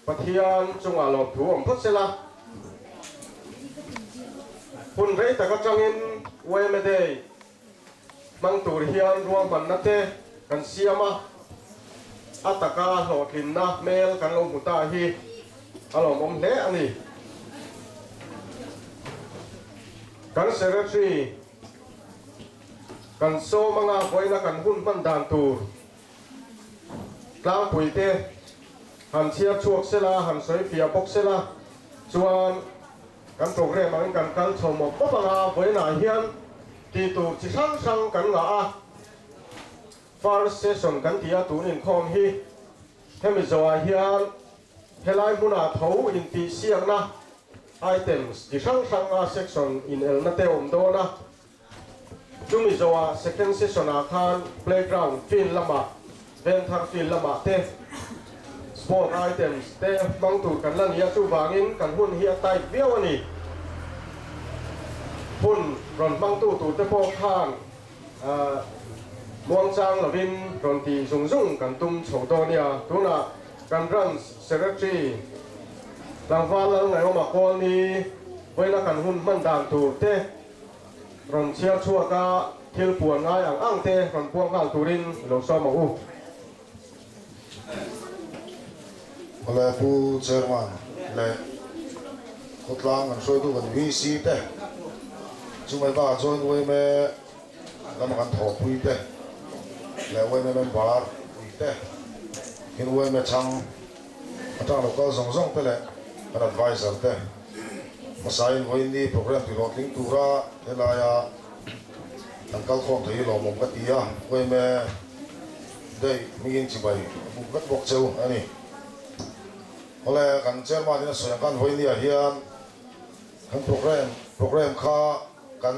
Pathian chungah lawmthu awm phawt sela. Hun rei tak atangin yma Day hmang tur hian ruahmanna te kan siam a, a taka hlawhtlinna hmel kan lo hmu ta hi a lawmawm hle a ni. Kan Secretary kan sawm anga vawiina kan hun hman dan tur tlangpui te han chhiar chhuak sela, han sawi fiah bawk sela chuan kan program angin kan kal chho mawp mawp anga vawiinah hian tih tur chi hrang hrang kan ngah a. First session kan ti a, tun inkhawm hi hemi zawhah hian helai hmunah tho intihsiakna items chi hrang hranga section inelna te awm dawn a. Chumi zawhah second session ah khan playground field lamah Venthar field lamah te sport items te hmang tur kan la ni a, chuvangin kan hun hi a tight viau a ni. Hun rawn hmangtu tur te pawh khan muangchang lovin rawn tih zung zung kan tum chho dawn nia. Tunah kan branch secretary tlangval Lalngaihawma Kawlni vawiina kan hun hman dan tur te rawn chhiar chhuak a, thil puan ngai ang ang te rawn puang nghal turin i lo sawm ang u. Awle Pu Chairman leh khawtlang kan hruaitu kan VC te, chumai bakah chuan yma lama kan thawhpui te leh yma member pui te, tin yma chhang atang local zawng zawng te leh kan advisor te hmasain vawiin program tihlawhtling tura helaia kan kalkhawm thei hi lawmawm ka ti a, yma daih hmingin chibai a buk vek bawk cheu a ni. Awle kan chairman in a sawi ang khan vawiin hian kan program program kha kan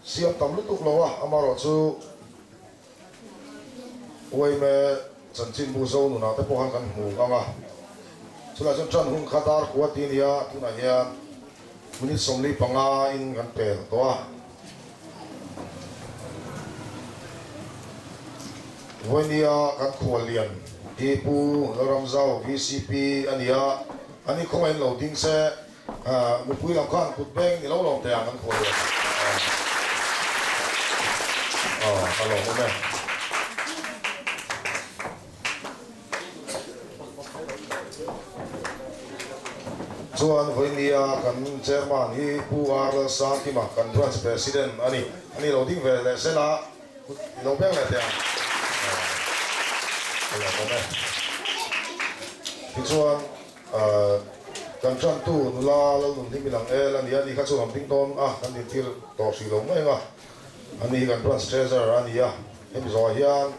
siam tam lutuk lo a, amaherawhchu Uaime chanchinbu zo nunah te pawh khan kan hmu ang a, chulai chuan ṭan hun kha dar kua ti a nia, tunah hian minute 45 in kan pel tawh a. Vawinia kan khuallian hi Pu Lalramzau VCP a ni a, ani khawngaihin lo ding se, mipui lam khan kut beng ni lo lawm teh ang kan khuallian a lawmawm e. Chuan vawinia kan Chairman hi Pu R Lalsangkima kan Branch President a ni. A ni lo ding ve leh sela kut i lo beng leh teh ang. A lawmawm e. Tichuan kan tantu nula Lalnunhlim i lang el a ni a, ni kha chu ram ding dawn a kan dintir tawh hrih lo mai ang a. A ni hi kan Branch Treasurer a ni a, hemi zawhah hian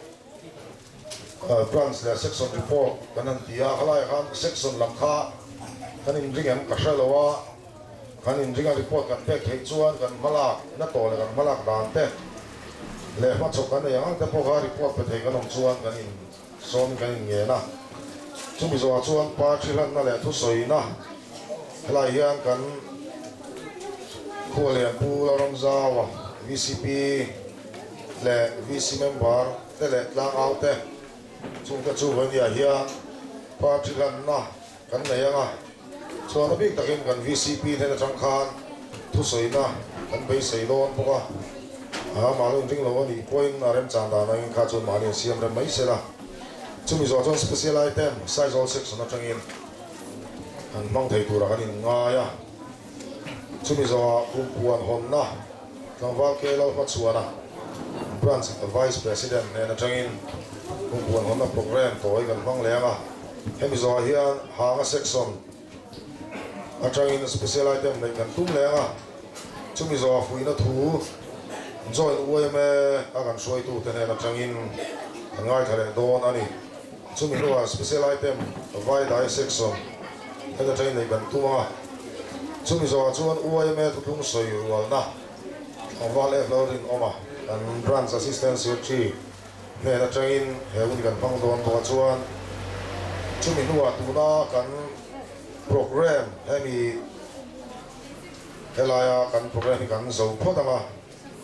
Branch leh Section report kan han ti a, khalaiah khan Section lam kha kan inring em ka hre lo a, kan inring a report kan pek theih chuan kan hmalak na tawh leh kan hmalak dan te leh hmachhawp kan nei ang ang te pawh kha report pe thei kan awm chuan kan in sawmin kan in ngen a. Chumi zawhah chuan party hlanna leh thusawina helaiah hian kan Khualian Pu Lalramzaua, VCP leh VC member te leh tlangau te chungte chu vawinia hian party hlanna kan nei ang a, chuan a bik takin kan VCP hnen atang khan thusawina kan beisei dawn bawk a, a mahni inring lo a nih pawhin a remchan dan angin kha chuan mahni an siam rem mai sela. Chumi zawh chuan special item Saizawl section atangin an hmang thei turah kan inngai a, chumi zawhah kumpuan hawnna Tlangval K Lalhmachhuana, Branch Vice President hnen atangin kumpuan hawnna programme tawi kan hmang leh ang a, hemi zawhah hian Hanga Section atangin special item neih kan tum leh ang a, chumi zawhah fuihna thu Joint yma a kan hruaitute hnen atangin kan ngaithla leh dawn a ni. Chumi hnuah special item Vaidai Section heta atangin neih kan tum ang a, chumi zawhah chuan yma thuthlung sawi rualna Tlangval F Lalrinawma kan Branch Assistant Secretary hnen atangin he hun kan hmang dawn bawk a, chuan chumi hnuah tuna kan programme hemi helaia kan programme hi kan zo phawt ang a,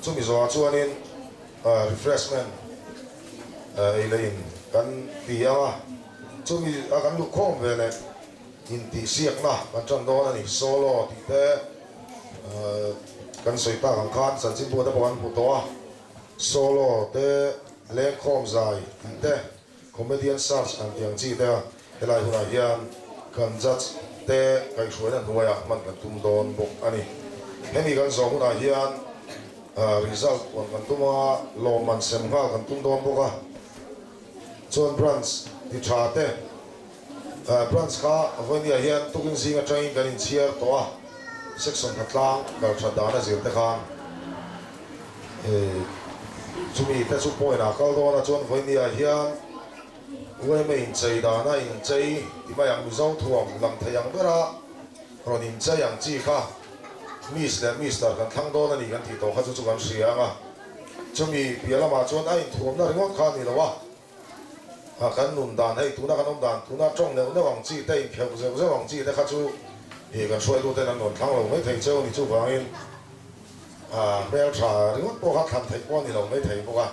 chumi zawhah chuanin refreshment ei leh in kan ti ang a, chumi a kan luhkhawm ve leh. Intihsiakna kan tan dawn a ni. Solo tih te kan sawi tak ang khan chanchinbu te pawh kan hmu tawh a. Solo te, lengkhawm zai tih te, comedian search ang tih ang chi te a helai hunah hian kan judge te kaihhruaina hnuaiah hman kan tum dawn bawk a ni. Hemi kan zawh hunah hian result puan kan tum a, lawmman sem nghal kan tum dawn bawk a. Chuan branch ti tha te Branch kha vawinia hian tukin zing atangin kan inchhiar tawh a, section khatlang kal that dan a zir te khan chumi te chu point ah kal dawn a, chuan vawinia hian yma inchei dana inchei ti mai ang Mizo thuam lang thei ang bera rawn inchei ang chi kha Miss leh Mister kan thlang dawn a ni kan tih tawh kha chu chu kan hria ang a, chumi piah lamah chuan a inthuamna ringawt kha a ni lo a. A kan nun dan hei tuna kan awm dan tuna tawng neuh neuh ang chi te inkheuh zeuh zeuh ang chi te kha chu ih kan hruaitu ten an rawn thlang lo mai thei cheu a ni chuvangin a hmeltha ringawt pawh kha thlan theih pawh a ni lo mai thei bawk a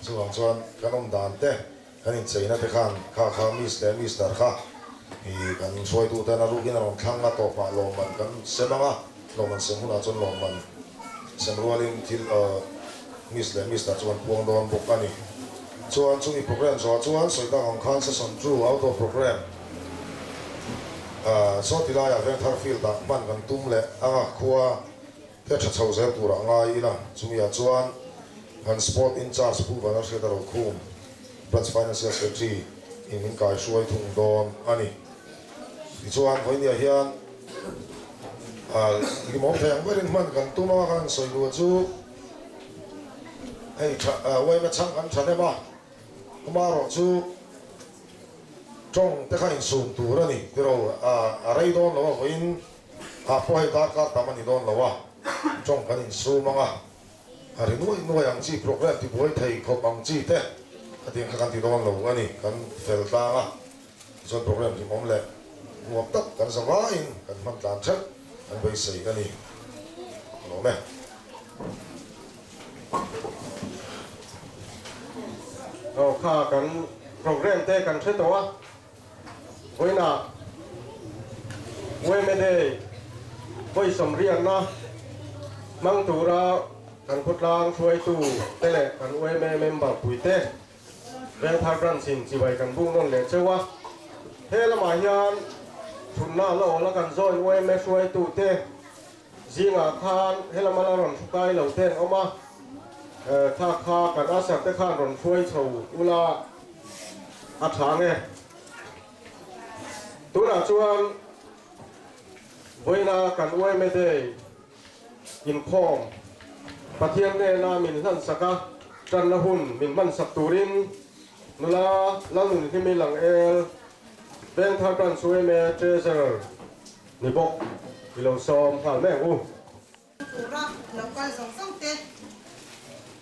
chuvang chuan kan awm dan te kan incheina te khan kha kha miss leh mister kha ih kan hruaitu ten a rukin a rawn thlang a tawpah lawmman kan sem ang a lawmman sem hunah chuan lawmman sem rualin thil Miss leh Mister chu an puang dawn bawk a ni. Chuan chumi program zawhah chuan sawi tak ang khan session chu outdoor program saw ti laiah Vengthar field ah hman kan tum leh ang a, khua te tha chho zel turah ngai ila. Chumiah chuan kan sport in charge Pu Vanlalhriata Rokhum, Branch Financial Secretary in min kaihruai thung dawn a ni. Tichuan vawinia hian limawm thei ang berin hman kan tum a, kan sawi duh chu hei tha uaima chhang kan tha hnem a, amaherawh chu tawng te kha insum tur a ni tiro a rei dawn lo a vawiin ah pawh hei darkar tam a ni dawn lo a, tawng kan insum ang a. A ri nuai nuai ang chi program ti buai thei khawp ang chi te khatiang kha kan ti dawn lo a ni, kan fel tlang a, tichuan program hlimawm leh nuam tak kan za vaiin kan hman tlan ṭheuh kan beisei a ni. Ka lawm e. Aw kha kan program te kan hre tawh a, Vawiinah Weme Day vawi sawmriatna hmang tura kan khawtlang hruaitu te leh kan yma member puite Vengthar Branch in chibai kan buk nawn leh cheu a. He lamah hian thutna la awl a kan join yma hruaitu te zingah khan he lama la rawn hrukai lo te an awm a, kha kha kan usher te khan rawn hruai chho ula a tha ang e. Tunah chuan vawiina kan yma Day inkhawm Pathian hnena min hlansak a, tanna hun min hmansak turin nula Lalnunhlimi Langel, Vengthar Branch yma Treasurer ni bawk i lo sawm nghal mek u. Tura lo kal zawng zawng te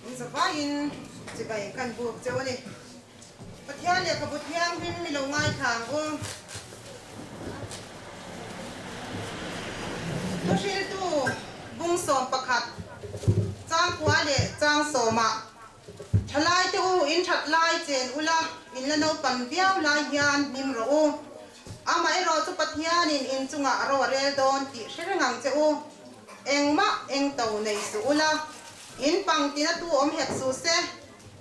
in zavaiin chibai kan buk cheu a ni. Pathian lehkhabu thianghlim mi lo ngaithla ang u. Thuhriltu bung 11 chang kua leh chang sawmah Thalai te u in that lai chen ula in la naupan viau lai hian hlim rawh u. Amaherawh chu Pathianin in chungah ro a rel dawn tih hre reng ang che u. Engmah eng to nei suh ula, in pangtina tu awm hek suh se,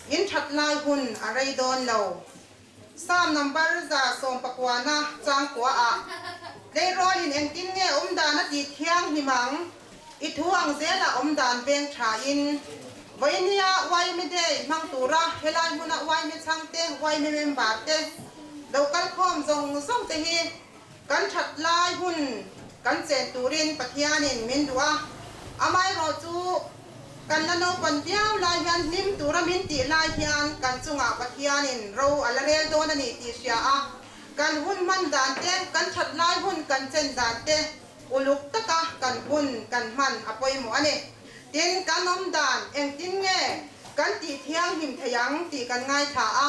in that lai hun a rei dawn lo. Psalm number 119 chang kuaah, Tleirawlin engtin nge awm dan a tih thianghlim ang? I thu ang zela awm dan veng thain, vawinia yma Day hmang tura helai hmuna yma chhangte, yma member te lo kal khawm zawng zawng te hi kan that lai hun kan chen turin Pathianin min duh a. Amaherawh chu kan la naupan viau lai hian hlim tura min tih lai hian kan chungah Pathianin ro a la rel dawn a ni tih hria a, kan hun hman dan te, kan that lai hun kan chen dan te, Uluk taka kan hun kan hman a pawimawh a ni. Tin, kan awm dan engtin nge kan tih thianghlim thei ang tih kan ngaithla a,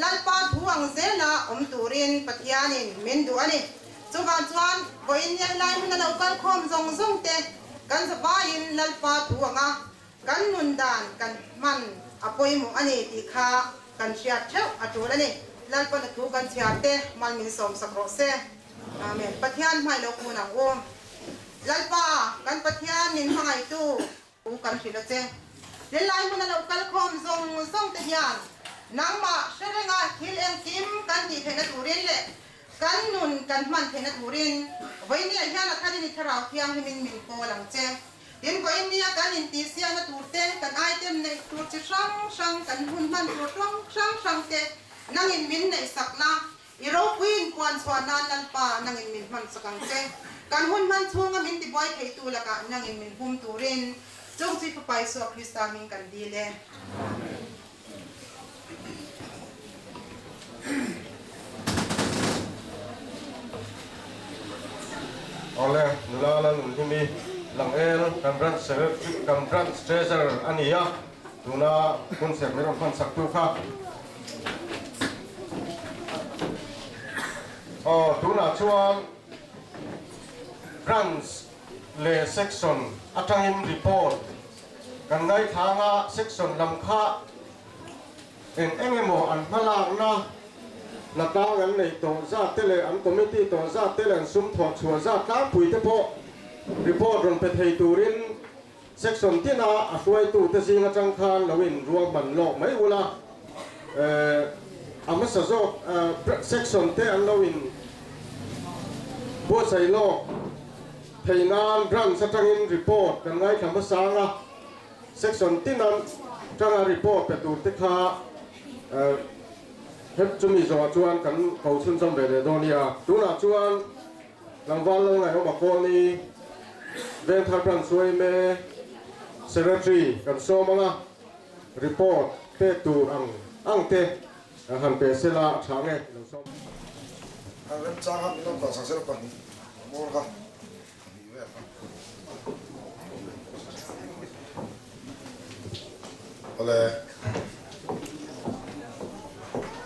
Lalpa thu ang zela awm turin Pathianin min duh a ni. Chuvang chuan vawiin leh lai huna lo kal khawm zawng zawng te kan zavaiin Lalpa thu anga kan nun dan kan hman a pawimawh a ni tih kha kan hriat theuh a tul a ni. Lalpa na thu kan chhiar te mal min sawmsak rawh se. Amen. Pathian hmai lo kun ang u. Lalpa, kan Pathian min hmangaihtu u kan hrilh a che. Helai hmuna lo kal khawm zawng zawng te hian nangmah hre renga thil engkim kan tih theihna turin leh kan nun kan hman theihna turin vawinia hian a tharin i thlarau thianghlimin min pawl ang che. Tin, vawinia kan intihsiakna tur te, kan item neih tur chi hrang hrang, kan hun hman tur hrang hrang te nangin min neihsak la. I ropui inpuan chhuah nan Lalpa nangin min hman sak ang che. Kan hun hman chhunga min tibuai theitu lakah nangin min hum turin chung chi Fapa Isua Krista hming kan dil e. Amen. Awle, nula Lalnunhlimi Langel kan branch secretary, kan branch treasurer a ni a, tuna hun serh min rawn hman sak tu kha. Aw, tunah chuan branch leh section atangin report kan ngaithlang a, section lam kha eng eng emaw an hmalakna hnatlang an neih tawh zat te leh an committee tawh zat te leh an sum thawh chhuah zat tlangpui te pawh report rawn pe thei turin Section tina a hruaitute zing atang khan lo in ruahman lawk mai ula, a hmasa zawk section te an lo in buatsaih lawk thei nan branch atangin report kan ngaithla hmasa ang a, section tina tanga report pe tur te kha hep chumi zawhah chuan kan ko chhunzawm ve leh dawn nia. Tunah chuan. Tlangval lo ngaihawm a Kawlni Vengthar Branch yma Secretary kan sawm ang a, report pek tur ang ang te han pe sela a tha nge lo sawm. Kan remchang a min lo kalsak sela pahnih bawr kha pahnih vel kha. Awle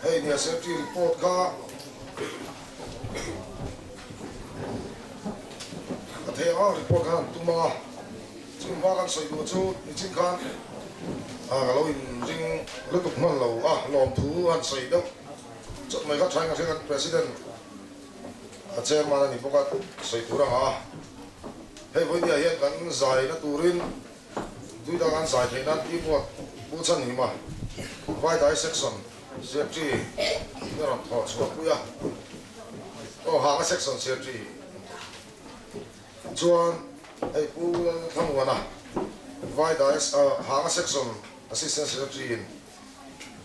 hei nia Secretary report kha. A thei ang report khan an tum ang a, chung hma kan sawi duh chu nichin khan ka lo inring lutuk hman lo a, lawmthu han sawi deuh chawt mai kha thain ka hria kan President a Chairman a ni bawk a sawi tur ang a, hei vawinia hian kan zaina turin tui dang an zai theih nan teamwork Pu Chhanhima Vaidai Section Secretary in a rawn thawh chhuah pui a, aw hang a Section Secretary chuan hei Pu Lalthlamuana Vaidai hang a Section Assistant Secretary in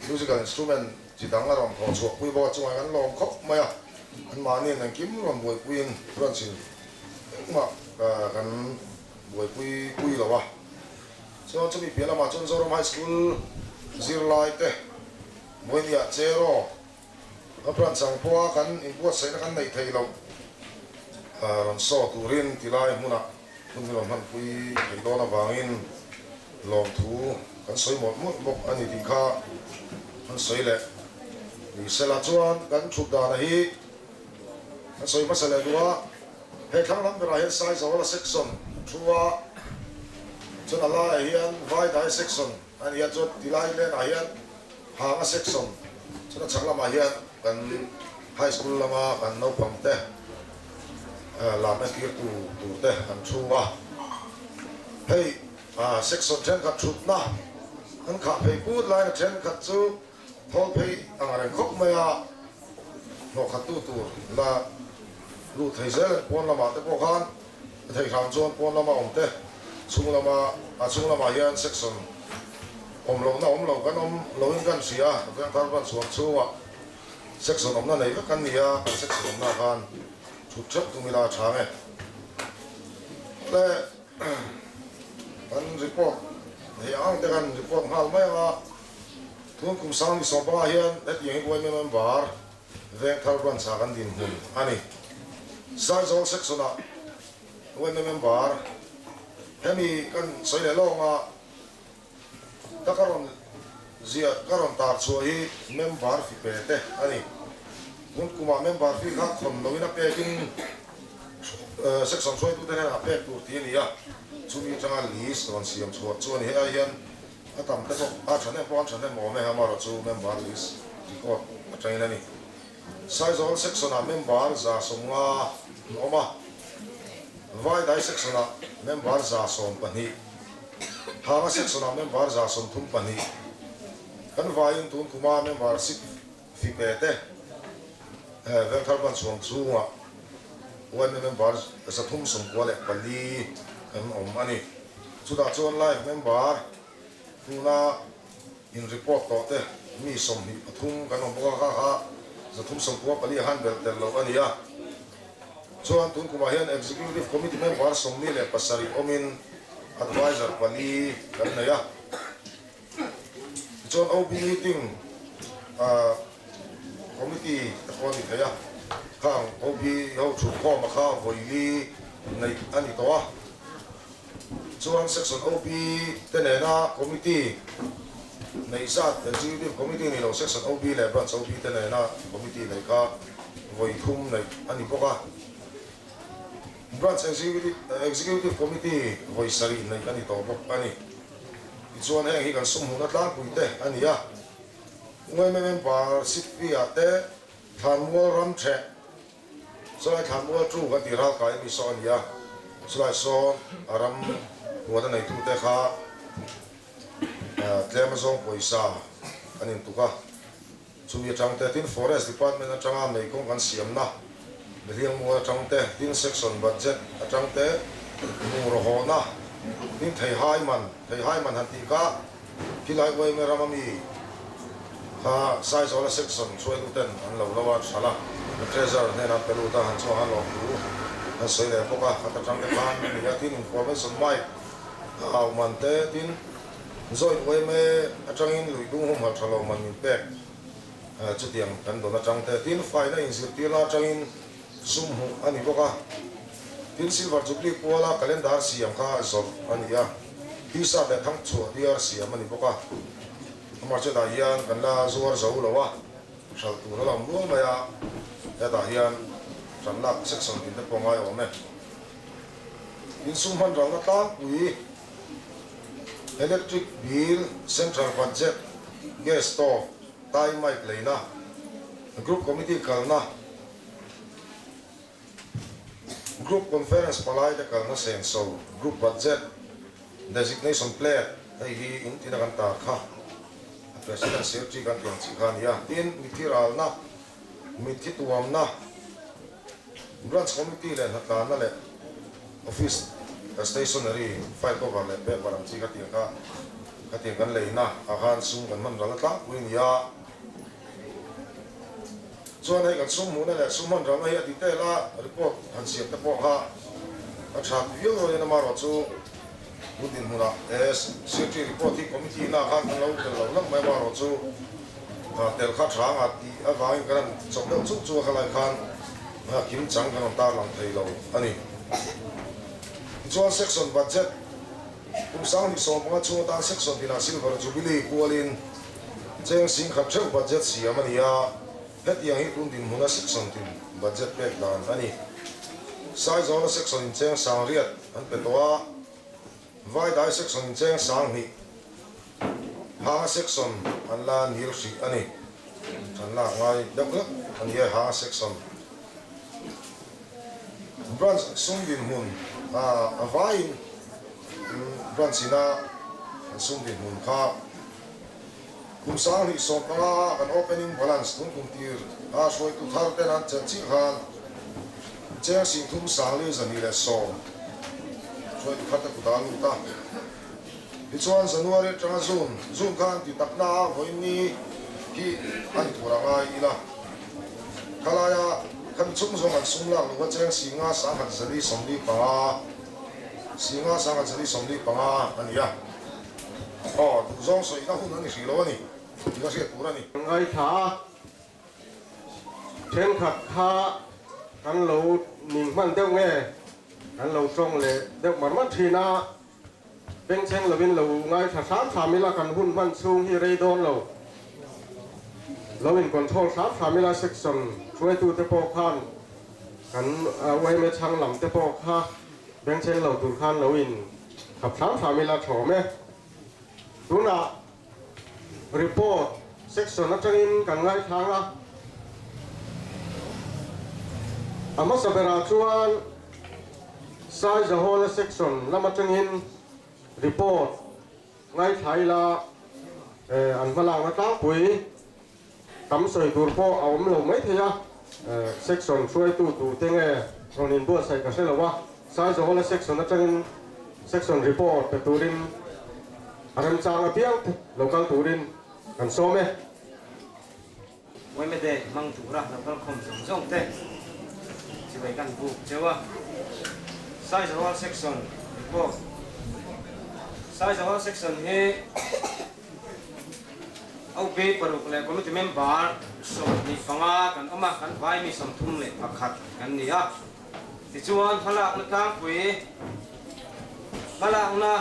Musical Instrument chi dang a rawn thawh chhuah pui bawk a, chungah kan lawm khawp mai a, anmahniin engkim rawn buaipuiin branch in engmah kan buaipui pui lo a. Chuan chumi piah lamah chuan Zoram High School zirlai te Vawinia Cheraw a branch ang pawha kan inbuatsaihna kan neih theih loh rawn saw turin tilai hmunah hun hi rawn hmanpui theih dawn avangin lawmthu kan sawi mawlh mawlh bawk a ni tih kha an sawi leh ni sela chuan kan thut dana hi an sawi hmasa leh duh a. He thlang lam berah hian Saizawla section thu a, chuan a laiah hian Vaidai section a ni a, chuan tilai lenah hian Hanga section, chuan a chhak lamah hian kan high school lama kan naupang te lam entirtu tur te an thu a. Hei section thenkhat thutna an khah phei put laiin a thenkhat chu Thawl phei ang reng khawp mai a, hlawh khat tu tur la luh thei zel ang pawn lamah te pawh khan a theih hram chuan pawn lama awm te chhung lama a chhung lamah hian section awm lohna awm lo kan awm loin kan hria a, Vengthar branch huam chhungah section awmna nei vek kan ni a, kan section awmna khan thut theuh tum ila a tha nge le kan report hei ang te kan report nghal mai ang a. Tun kum sang ni sawmpangah hian hetiang hi yma member Vengthar branch ah kan dinhmun a ni. Saizawr section ah yma member hemi kan sawi leh lawng a, ka ka rawn ziah ka rawn tar chhuah hi member fi pe te a ni. Tun kumah member fi kha khawn loin a pekin section hruaitute hnenah pek tur tih a ni a, chumi atanga list rawn siam chhuah chu a ni. Hei ai hian A tam te pawh a thahnem pawh an thahnem awm e, amaherawhchu member list record atangin a ni. Saizawl Section-ah member 150 an awm a, Vaidai Section-ah member 112, Hanga Section-ah member 134. Kan vaiin tun kuma member sip fi pe te Vengthar Branch huang chhungah yma member 394 kan awm a ni. Chutah chuan life member tuna in report tawh te mi 23 kan awm bawk a, kha kha 394 a han belh tel loh a ni a. Chuan tun kumah hian Executive Committee member 47 awmin Adviser pali kan nei a. Tichuan OB meeting committee te pawh a ni thei a, khang OB ho thutkhawm a kha vawili neih a ni tawh a. Chuan Section OB te nena committee neih zat Executive Committee ni lo Section OB leh Branch OB te nena committee neih kha vawi thum neih a ni bawk a. Branch Executive Committee vawi sarih neih a ni tawh bawk a ni. Tichuan heng hi kan sum hmuhna tlangpui te a ni a. Ngaime member Sitpia te Thlanmual ram theh Chulai Thlanmual tu kan tih ralkai mi saw a ni a, chulai sawn a ram huan a neitute kha tlem azawng pawisa an intuk a, chumi atang te tin Forest Department atanga meikawng kan siamna Behliangmual atang te tin Section Budget atang te bungraw hawhna tin theihai man, theihai man han tih kha khilai uaime ram ami Kha Saizawla section hruaituten an lo lo a thala, Treasurer hnenah an pe lut a, han chhuak a lawm thu an sawi leh bawk a, khat atang te khan a ni a, tin information mic a au man te, tin joint yma atangin lui dung humhalh tha lo man min pek chutiang kan dawn atang te, tin faina inzirtirna atangin sum hmuh a ni bawk a, tin Silver Jubilee kuala calendar siam kha zawrh a ni a, T-shirt leh thangchhuah diar siam a ni bawk a. Amah-chetah hian kan la zuar zo lo a, hralh tur a la awm nual mai a, hetah hian hralh lak section tin te pawh ngai awm e. Insum hman ralna tlangpui, electric bill, central budget, gas stove, tie mic leina, group committee kalna, group conference palai te kalna senso, group budget, Designation plate, hei hi in tina kan tar kha a President Secretary kan tih ang chi kha a ni a. Tin, mitthi ralna, mitthi tuamna, Branch Committee leh hnatlanna leh Office Stationery, file cover leh paper ang chi kha tiang kha khatiang kan leina ah khan sum kan hman ral a tlangpui a ni a. Chuan hei kan sum hmuhna leh sum hman ralna hi a detail a report han siam te pawh kha a tha viau rualin amaherawh chu tun dinhmunah he secretary report hi committee na khan kan lo tel lo hlauh mai amaherawh chu tel kha tha anga tih avangin kan han chawp deuh chuk chuk a khalai khan kim chang kan rawn tarlang thei lo a ni. Tichuan section budget kum 2015 chhung atan section tinah silver jubilee kualin Cheng 10,000 theuh budget siam a ni a, hetiang hi tun dinhmuna section tin budget pek dan a ni. Saizawla section in cheng 8,000 an pe tawh a, Vaidai section in cheng 2,000, Hanga section an la nil hrih a ni. Kan lak ngai deuh hlek a ni e, Hanga section. Branch sum dinhmun a vaiin branch ina an sum dinhmun kha Kum 2015 kan opening balance tun kum tir a hruaitu thar ten an chelh chiah khan cheng 34,210 hruaitu thar te kut ah a lut a. Tichuan January atanga June, June kha an ti tak na a vawiin ni hi a ni tur a ngai ila. Khalaia khami chhung zawng an sum lak luh a cheng 5,145, 5,145 a ni a. Aw, duhzawng sawihna hun a ni hrih lo a ni, tih ka hriat tur a ni. Kan ngaithla a, thenkhat kha kan lo ning hman deuh nge, kan lo tawng leh deuh mar mar thin a, bengchheng lovin lo ngaithla hram hram ila kan hun hman chhung hi rei dawn lo. Lo in control hram hram ila section hruaitute pawh khan kan yma chhang lam te pawh kha Bengchheng lo tur khan lo in khap hram hram ila thawm e. Tunah report section atangin kan ngaithlang a. A hmasa berah chuan Saizahawla section lam atangin report ngaithla ila an hmalakna tlangpui tam sawi tur pawh a awm lo maithei a, section hruaitu tute nge rawn inbuatsaih ka hre lo a, Saizahawla section atangin section report pe turin a remchang apiang lo kal turin kan sawm e. Yma Day hmang tura lo kal khawm zawng zawng te chibai kan buk cheu a. Saizahawal Section Report Saizahawal Section hi OB paruk leh Committee Member 25 kan awm a, kan vai mi 31 kan ni a. Tichuan hmalakna tlangpui hmalakna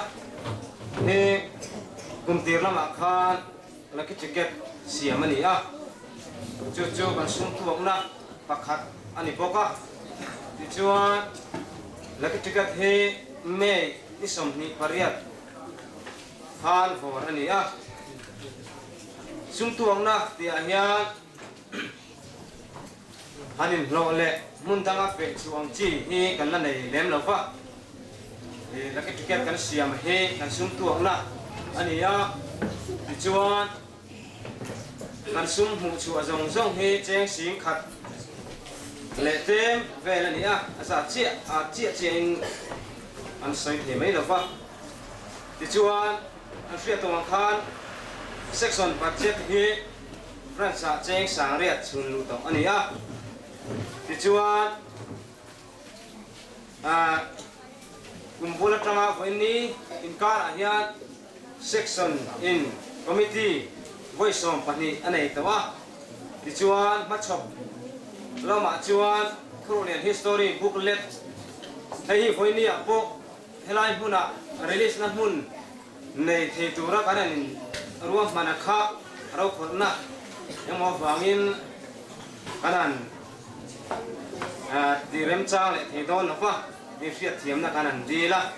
hi kum tir lamah khan Lucky ticket siam a ni a, chu chu kan sum tuakna pakhat a ni bawk a. Tichuan, Lucky ticket hi May ni 28 khan vawr a ni a. Sum tuakna tihah hian han inhlawh leh hmun danga feh chhuah ang chi hi kan la nei lem lo va. Lucky ticket kan siam hi kan sum tuakna a ni a, tichuan kan sum hmuh chhuah zawng zawng hi cheng sing khat leh tlem vel a ni a, a zat chiah a chiah chiahin an sawi thei mai lo va. Tichuan an hriat tawh ang khan section budget hi branch-ah cheng 8000 chhun luh tawh a ni a, tichuan Kum bul atanga vawiin inkarah hian Section in Committee vawi 12 a nei tawh a, tichuan hmachhawp lamah chuan Khurhlian History Booklet hei hi vawiiniah pawh helai hmuna release na hmun nei thei tura kan han in ruahman a kha rokhawlhna engmaw avangin kan han Ti remchang leh thei dawn lo va, mi hriatthiamna kan han dil a,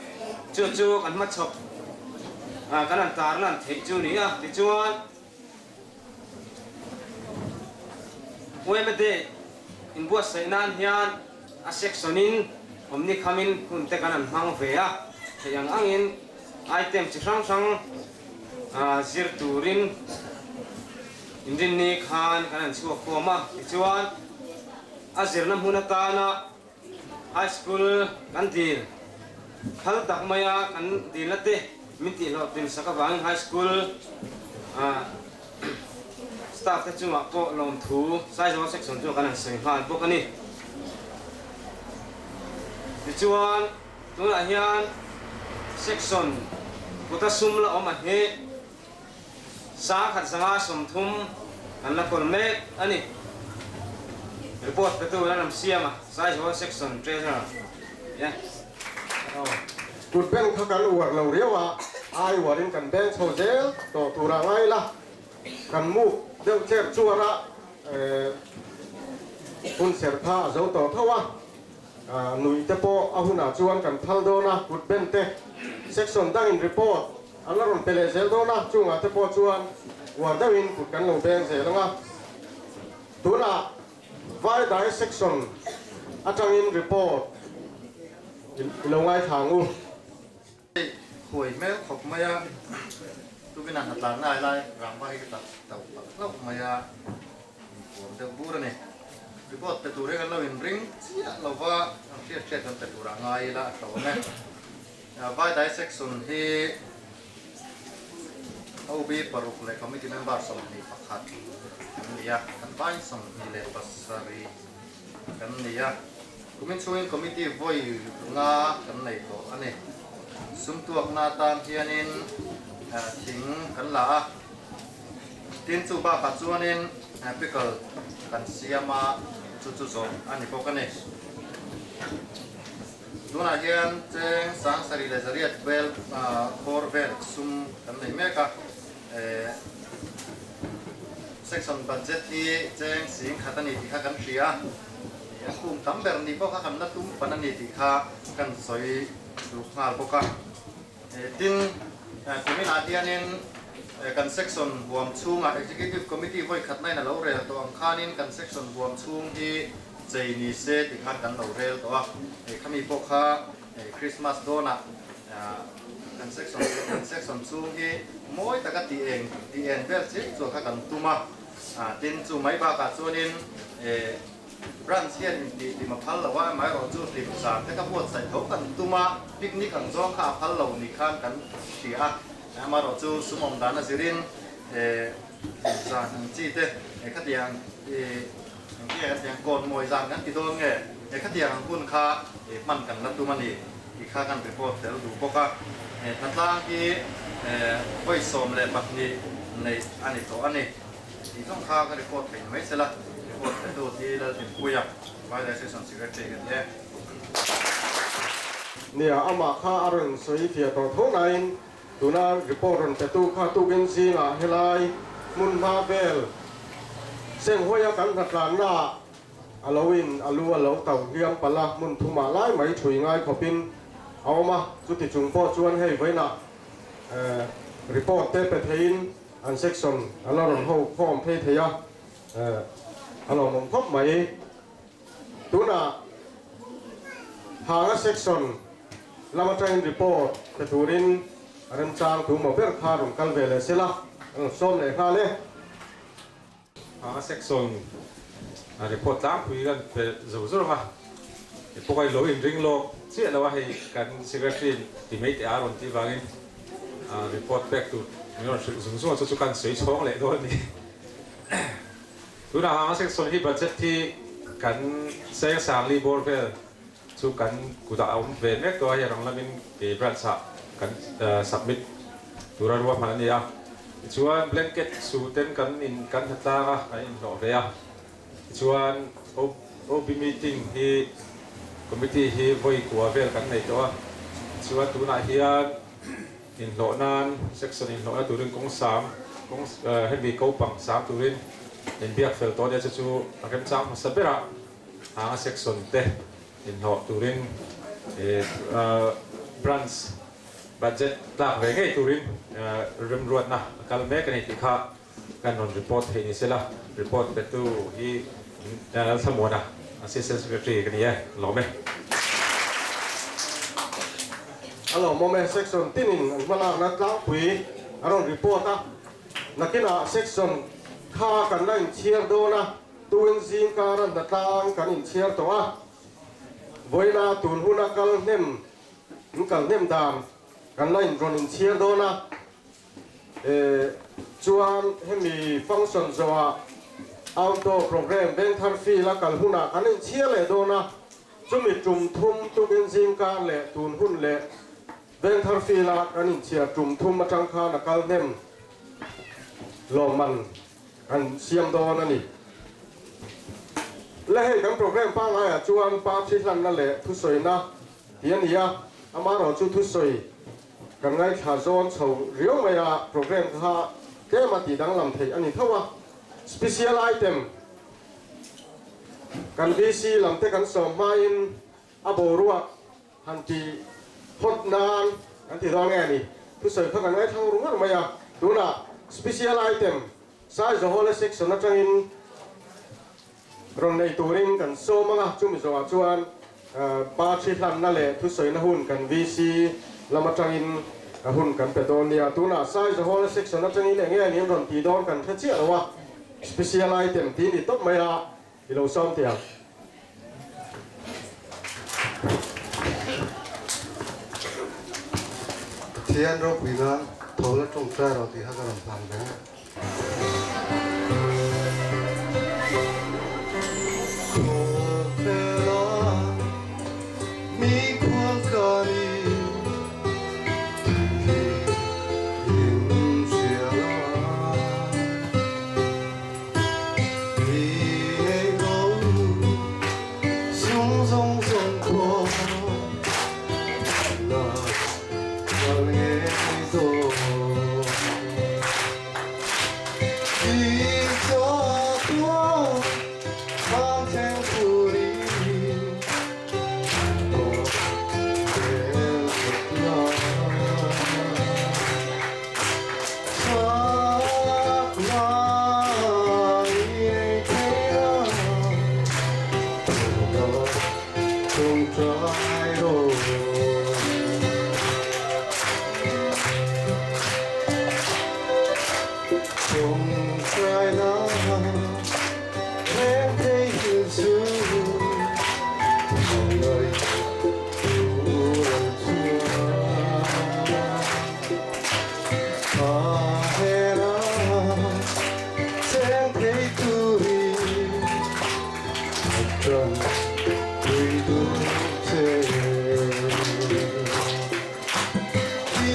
chu chu kan hmachhawp kan han tarlan theih chu ni a. Tichuan, YMA Day inbuatsaih nan hian a section-in awmni khamin hun te kan han hmang ve a, theih ang angin item chi hrang hrang zir turin Inrinni khan kan han chhuak khawm a, tichuan a zirna hmun atana High School kan dil phal tak maia kan dilna te min tihhlawhtlin sak avangin High School staff te chungah pawh lawmthu Saizawng Section chu kan han sawi nghal bawk a ni. Tichuan tunah hian Section kuta sum la awm a hi. 1530 kan la kawl mek a ni. Report petu la lam siam a, Saizawal Section Treasurer ye. Kut bank kha kan uar lo riau a, ai uarin kan bank chho zel tawh tura ngai la, kan muk deuh cher chuar a, hun ser kha a zo tawh tho a, nuih te pawh a hunah chuan kan phal dawn a, kut bank te section dangin report An la rawn pe leh zel dawn a, chungah te pawh chuan uar deuhin kut kan lo beng zel ang a. Tunah Vai dai section atangin report i lo ngaithla ang u. Hei huai hmel khawp mai a, tukin a hnatlan lai lai rangva hi ka tak tauh tak hlauh mai a, inpuam deuh bur a ni. Report pe tur hi kan lo inring chiah lova, an hriat hriat kan pe turah ngai ila a tha awm e. Vai Dissection hi OB paruk leh Committee member 21 kan ni a, kan vai 27 kan ni a. Kumin chhungin Committee vawi nga kan nei tawh a ni. Sum tuakna atan hianin thing kan la a, tin chu bakah chuanin pickle kan siam a, chu chu zawh a ni bawk a ni. Tunah hian cheng 7800 vel bawr vel sum kan nei mek a, section budget hi cheng 10,000 a ni tih kha kan hria a, a kum tam ber ni pawh kha kan la tum pan a ni tih kha kan sawi duh nghal bawk a. Tin, kuminah hianin kan section huam chhungah Executive Committee vawi khatna in a lo rel tawh ang khanin kan section huam chhung hi. chei ni se tih khan kan lo rel tawh a, khami pawh kha Christmas dawnah kan section kan section chhung hi mawi taka tih eng tih en vel chiah chuan kha kan tum a, tin chu mai bakah chuanin Branch hian intih hlim a phal lo a, amaherawhchu hlim zan te kha buatsaih tho kan tum a, picnic ang zawng kha a phal lo ni khan kan hria a, amaherawhchu sum awm dan a zirin hlim zan ang chi te khatiang engtinge kan tiang kawn mawi zan kan ti dawn nge khatiang ang hun kha hman kan la tum a ni tih kha kan report tel duh bawk a, hnatlang hi vawi 12 neih a ni tawh a ni. Tih zawng kha ka report thei mai sela, report petu hi Lalhlimpuia, Vice Assistant Secretary ka ni e. Nia, amah kha a rawn sawi fiah tawh tho nain tuna report rawn petu kha tukin zingah helai hmun hma vel Senghuaia kan hnatlannaah a lo in a lu a lo tau hliam palh a, hmun thumah lai mai thui ngai khawpin a awm a, chuti chung pawh chuan hei vawiinah report te pe theiin An section a la rawn ho khawm phei thei a, a lawmawm khawp mai. Tunah Hanga section lam atangin report pe turin a remchang tu maw ber kha rawn kal ve leh sela, an rawn sawm leh nghal e. Hanga section report tlangpui kan pe zo zo reng a, pawh a lo inring lawk chiah lo a, hei kan secretary in ti mai teh a rawn tih vangin Report pek tur min rawn hrilh zung zung a, chu chu kan sawi chhawng leh dawn a ni. Tunah hanga section hi budget hi kan seng sangli bawr vel chu kan kutah a awm ve mek tawh a, hei rang lamin kei branch ah kan submit tura ruahman a ni a. Tichuan blanket su ten kan in kan hna tlang a, kan inhlawh ve a. Tichuan OB meeting hi committee hi vawi kua vel kan nei tawh a, tichuan tunah hian inhlawh nan section inhlawhna turin kawng sam kawng hemi ko pang sam turin inbiak fel tawh ania chu chu a remchang hmasa berah hanga section te inhlawh turin branch budget tlak ve ngei turin remruatna a kal mek a ni tih kha Kan rawn report theih ni sela, report petu hi Lalthlamuana, Assistant Secretary ka ni e, lawm e. A lawmawm e, section tinin an hmalakna tlangpui a rawn report a, nakinah section kha kan la inchhiar dawn a, tuin zingkara hnatlang kan inchhiar tawh a, vawiina tun huna kal hnem, in kal hnem dan kan la inrawn inchhiar dawn a. Chuan hemi function zawhah outdoor program Vengthar field a kal hunah kan inchhiar leh dawn a, chumi tum thum tukin zingkar leh tun hun leh Vengthar field a kan inchhiar tum thum atang khan a kal hnem lawmman kan siam dawn a ni. Le hei kan program pangaiah chuan party hlanna leh thusawina tih a ni a, amaherawhchu thusawi Kan ngaithla zawn chho riau mai a, program kha tlem a tih danglam theih a ni tho a. Special item kan VC lam te kan sawm hmain a boruak han ti hot nan kan ti dawn nge ni? Thusawi kha kan ngaithla ngur ngur mai a. Tunah special item Saizawhawla section atangin Rawn nei turin kan sawm ang a, chumi zawhah chuan pa thi hlanna leh thusawina hun kan VC lam atangin hun kan pe dawn nia. Tunah Saizahawla section atangin eng nge niin rawn tih dawn kan hre chiah lo a, special item tih ni tawp mai a, i lo sawm teh ang. Pathian ropui nan tho la tawngtai rawh tih kha ka rawn hlan reng a. Trai rawh. Tawngtai la reng thei hil chu Hmangaih tur an chuan A hera cheng thei turin Atang tui duh che. I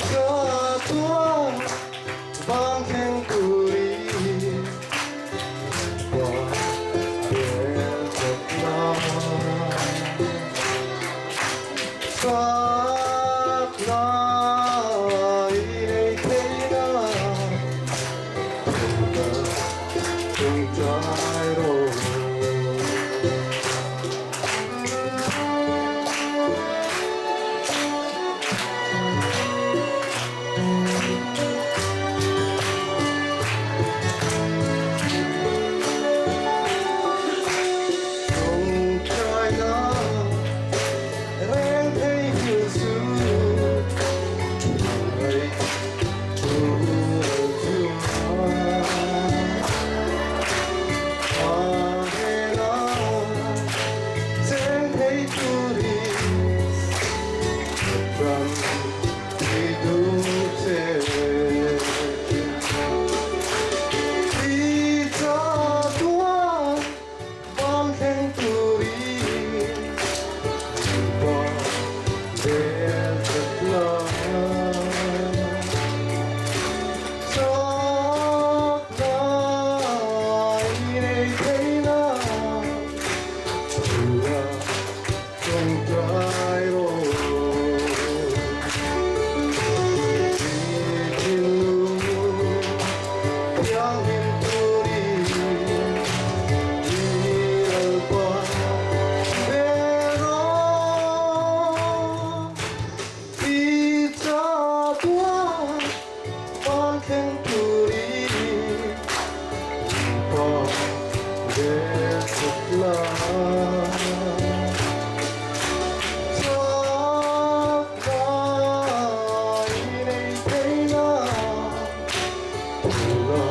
chatuan vang thleng turin pa bel chawp la. Chak na i nei thei na thawhna tawngtai rawh. Tawngtai na reng thei hil suh, hmangaih tur chuan a hela cheng thei turin ram i duh che. I chatuan van thleng turin pa bel chat la. Chak na i nei thei na thula tawngtai rawh. I thinlung thianghlim turin i lalpa be rawh. I chatuan van thleng turin pa bel chawp la. Chak na i nei thei na thula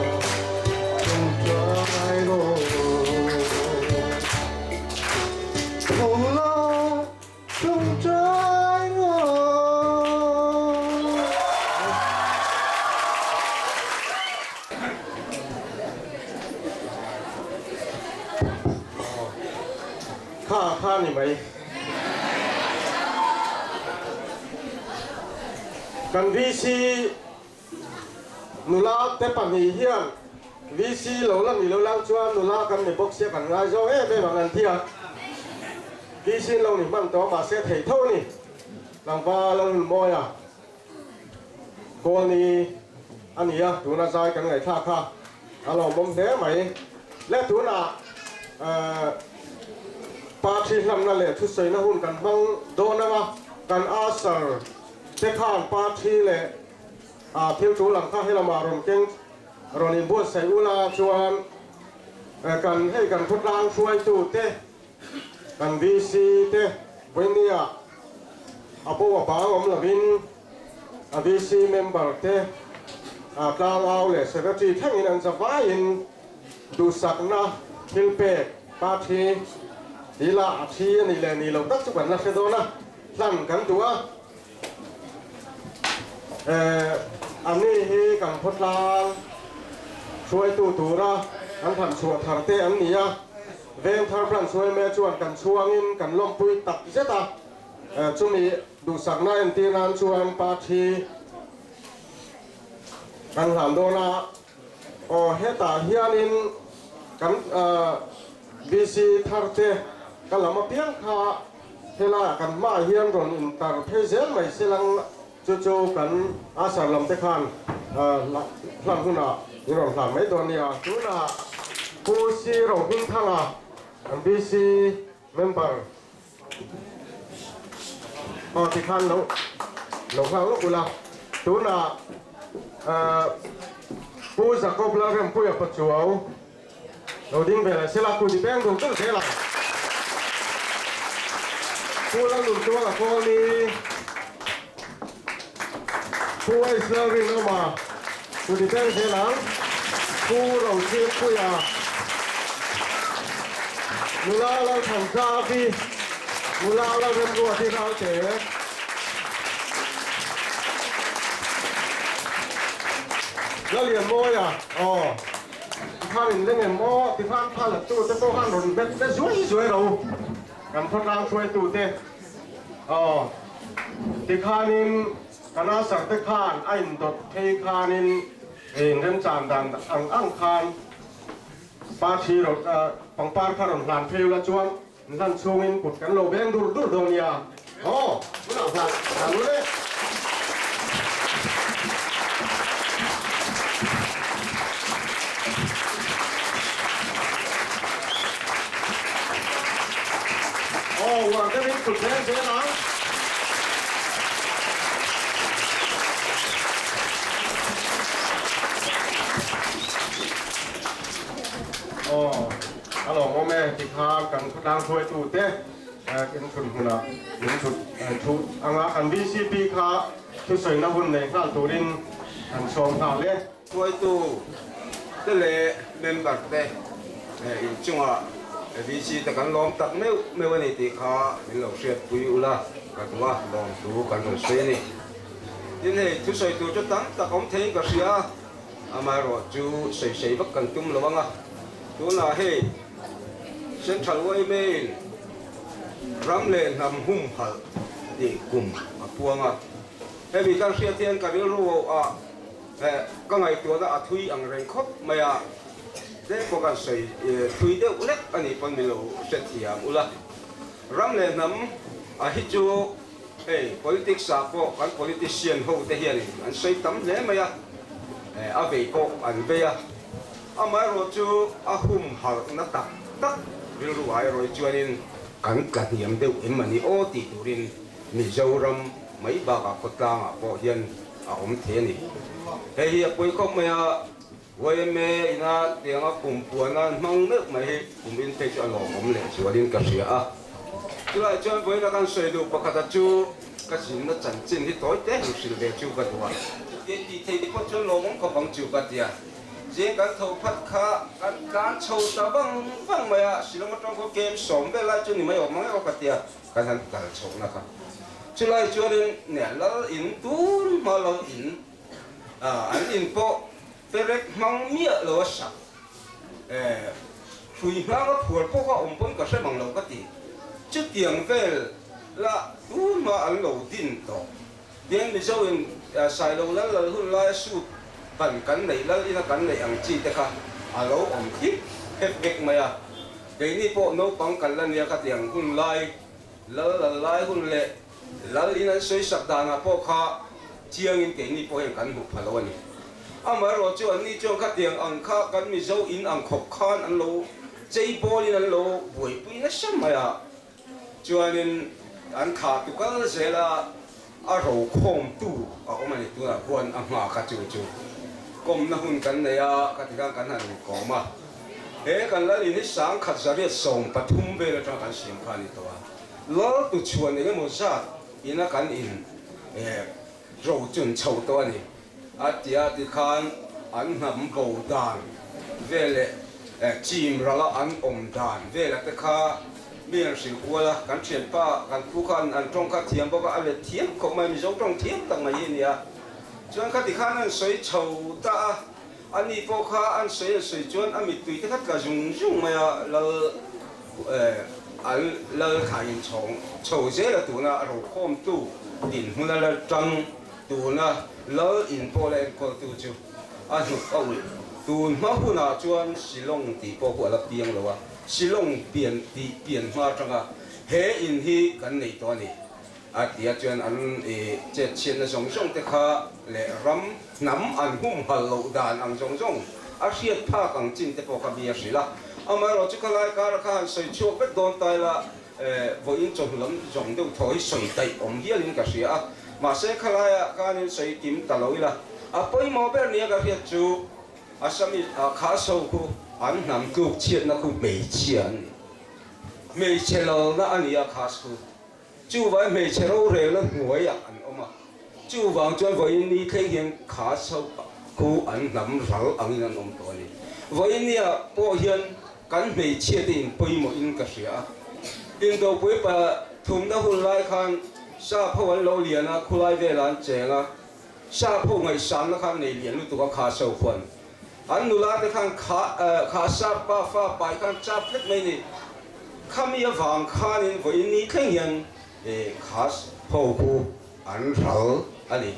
tawngtai rawh. Thula tawngtai rawh. Kha kha ni mai. Kan VC nula te pahnih hian VC lo la ni lo lang chuan nula kan ni bawk sia kan ngai zawng em em ang an ti a. VC lo ni hman tawh mahse thei tho a ni. Tlangval a nun mawi a. Kawlni a ni a, tuna zai kan ngaihthlak kha a lawmawm hle mai. Le tunah party hlamna leh thusawina hun kan hmang dawn ang a, kan usher te khan party leh thil tul ang kha helamah rawn keng rawn inbuatsaih ula chuan kan hei kan khawtlang hruaitu te Kan VC te vawinia a bo a bang awm lovin a VC member te a tlangau leh secretary thlengin an zavaiin duhsakna thil pek pa thi tila a thi a nih leh nih loh tak chu kan la hre dawn a, hlan kan duh a. A ni hi kan khawtlang hruaitu tura an han chhuah thar te an ni a, Vengthar Branch yma chuan kan chhuangin kan lawmpui tak zet a, chumi duhsakna entir nan chuan party kan hlan dawn a, aw hetah hianin kan VC thar te ka lam apiang kha Helaiah kan hmaah hian rawn intar phei zel mai se lang chu chu kan Asar lam te khan hlan hunah in rawn hlan mai dawn nia. Tunah Pu C Rohmingthanga kan BC member aw ti khan lo lo nghak lawk ula. Tunah Pu Jacob Lalrempuia Pachuau Lo ding ve leh sela, kut i peng dul dul zel ang. Pu Lalnuntuanga Kawlni, Pu H Lalrinawma, Kuti Beng zel ang, Pu Rochhingpuia, Nula Lalthanzavi, Nula Lalremruati Ralte. Lalianmawia, aw. Tikhan in leng em aw? Tikhan thla la tu te pawh khan rawn bet bet zuai zuai ro. Kan khawtlang hruaitu te aw tikhanin kan asar te khan a indawt phei khanin in remchan dan ang ang khan parthi rawn pangpar kha rawn hlan phei ula chuan hlan chhungin kut kan lo veng dur dur dawn nia aw tunah hlan hlan ule. Aw uar deuhin kut veng zel ang. Aw a lawmawm e tikhan kan khawtlang hruaitute in chhun hmunah min chhut thu anga kan VCP kha thusawina hun nei nghal turin an sawm nghal e. Hruaitu te leh member te inchungah VC te kan lawm tak meuh meuh a ni tih kha min lo hriatpui ula ka duh a, lawmthu kan rawn sawi a ni. Tin hei thusawi tur chu tam tak awm theiin ka hria a, amaherawh chu sawi sawi vak kan tum lo ang a, tunah hei Central yma-in ram leh hnam humhalh tih kum a puang a, hemi kan hriat hian ka rilru ah ka ngaihtuahna a thui ang reng khawp mai a, tlem pawh kan sawi thui deuh lek a nih pawn min lo hrethiam ula. Ram leh hnam a hi chu hei politics ah pawh kan politician ho te hianin an sawi tam hle mai a, a vei pawh an vei a, amaherawh chu a humhalhna tak tak rilru ah erawh hi chuanin kan tla hniam deuh em a ni aw tih turin Mizoram mai bakah khawtlangah pawh hian a awm thei a ni. Hei hi a pawi khawp mai a, yma ina tianga kum puana an hmang meuh mai hi kum in phei chu a lawmawm leh zualin ka hria a. Chulaiah chuan vawiina kan sawi duh pakhata chu ka zinna chanchin hi tawi te han hrilh ve chu ka duh a. Tih tih theih pawh chuan lawmawm khawp ang chu ka ti a. Zing kan tho phat kha kan tlan chho ta vang vang mai a, Shillong atang khaw kem sawm vel lai chu ni mai awm ang emaw ka ti a. Kan han kal chhohna kha chulai chuanin neh lal in tun hma lal in an in pawh perek hmang miah lo a sak hrui hnanga phuar pawh kha awm pawn ka hre mang lo ka ti. Chutiang vel la tun hma an lo din tawh. Tiang Mizo in Sailo lal lal hun laia suit ban kan neih lal ina kan neih ang chi te kha a lo awm thlip thep vek mai a. Keini pawh naupang kan la nia kha tiang hun lai lal lal lai hun leh lal in an sawi sak danah pawh kha chiangin keini pawh hian kan hmuh pha lo a ni. Amaherawh chu anni chuan khatiang ang kha kan Mizo in ang khawp khan an lo chei bawlin an lo buaipui nasa mai a. Chuanin an thlah tu kal zel a, a rokhawmtu a awm a ni. Tunah khuan a hma kha chu chu kawmna hun kan nei a, ka ti khan kan han kawm a. He kan lal in hi sangkhat zariat 13 vel atanga kan siam kha a ni tawh a. Lal tu chhuan eng emaw zat ina kan in ro chun chho tawh a ni. A ti a ti khan an hnam bo dan vel leh chim rala an awm dan vela te kha mi an hrilh kual a, kan thianpa kan pu khan an tawng kha thiam bawk a, a let thiam khawp mai, Mizo tawng thiam tak mai hi a ni a. Chuan khati khan an sawi chho ta a, ani pawh kha an sawi an sawi chuan a mittui te kha tla zung zung mai a, lal an lal thla in chhawng chho zel a tuna rokhawmtu dinhmuna lal tang Tuna lal in pawh la enkawltu chu a hnuk a ulh. Tun hma hunah chuan Shillong tih pawh khu a la piang lo a, Shillong pian tih pian hma atanga he in hi kan nei tawh a ni. A ti a chuan an chet chhiatna zawng zawng te kha leh ram hnam an humhalh loh dan ang zawng zawng a hriat phak ang chin te pawh kha mi a hrilh a. Amaherawh chu khalai kara kha han sawi chhuak vek dawn ta ila, Vawiin chawhnu lam zawng deuh thaw hi sawi daih awm hialin ka hria a, mahse khalaiah khanin sawi kim ta lo ila, a pawimawh ber nia ka hriat chu Assami kha so khu an hnam tluk chhiatna khu hmeichhia an ni. Hmeichhe lalna a ni a khas khu. Chuvai hmeichhe rorelna hnuaiah an awm a, chuvang chuan vawiin ni thleng hian Khas ho khu an hnam ral angin an awm tawh a ni. Vawiin nia pawh hian kan hmeichhia te in pawimawhin ka hria a. Indopui pa thumna hun lai khan sap ho an lo lian a, khulai velah an cheng a, sap ho ngaihsanna khan nei lian lutuk a Khas ho khuan. An nula te khan kha kha sap pa fa pai khan chap vek mai ni. Khami avang khanin vawiin ni thleng hian khas ho khu an ral a ni.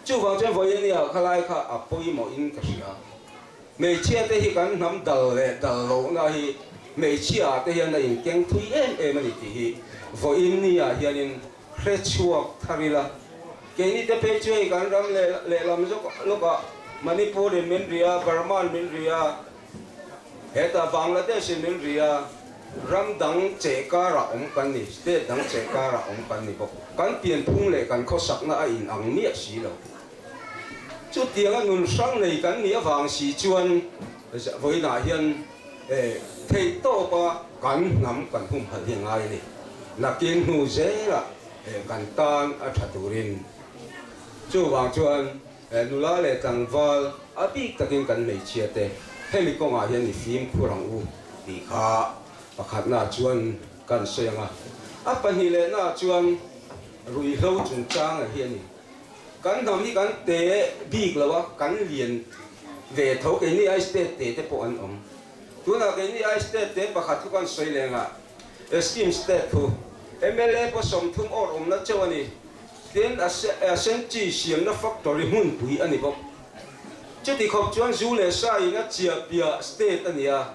Chuvang chuan vawiin nia khalai kha a pawimawhin ka hria. Hmeichhia te hi kan hnam dal leh dal lohna hi hmeichhia ah te hian a inkeng thui em em a ni tih hi vawiin nia hianin hre chhuak thar ila. Keini te phei chu hei kan ram lehlam zawk lawkah Manipur in min ri a, Burma in min ri a, hetah Bangladesh in min ri a, ram dang cheh karah awm kan ni, state dang cheh karah awm kan ni bawk. Kan pianphung leh kan khawsakna a inang miah si lo. Chutianga nun hrang nei kan nih avang si chuan vawiinah hian theihtawpa kan hnam kan humhalh hi a ngai a ni. Nakin hnu zelah kan tan a tha turin chuvang chuan nula leh tlangval a bik takin kan hmeichhia te hemi kawngah hian i fimkhur ang u tih kha pakhatnaah chuan kan sawi ang a. A pahnih lehnaah chuan ruihhlo chungchang hi a ni. Kan hnam hi kan te bik lo a, kan lian ve tho keini ai state te te pawh an awm. Tunah keini ai state te pakhat thu kan sawi leng a, Scheme state thu mla pawh 30 awr awmna chauh a ni. Tin, a sen chi siamna factory hmunpui a ni bawk. Chuti khawp chuan zu leh sa in a chiah piah state a ni a.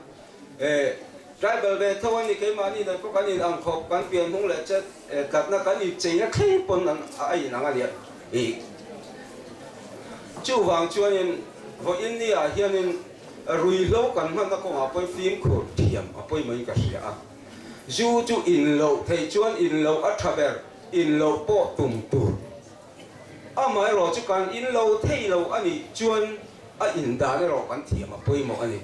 Tribal ve tho a ni, keimahni nen pawh kan in ang khawp, kan pian hmung leh chet tlatna kan in cheina thleng pawn an a in ang a nia. Chuvang chuanin vawiin ni ah hianin ruihhlo kan hmanna kawngah pawhin fimkhur thiam a pawimawhin ka hria a. Zu chu in loh theih chuan in loh a tha ber, in loh pawh tum tur. Amaherawh chu kan in lo thei lo a nih chuan a in dan erawh kan thiam a pawimawh a ni.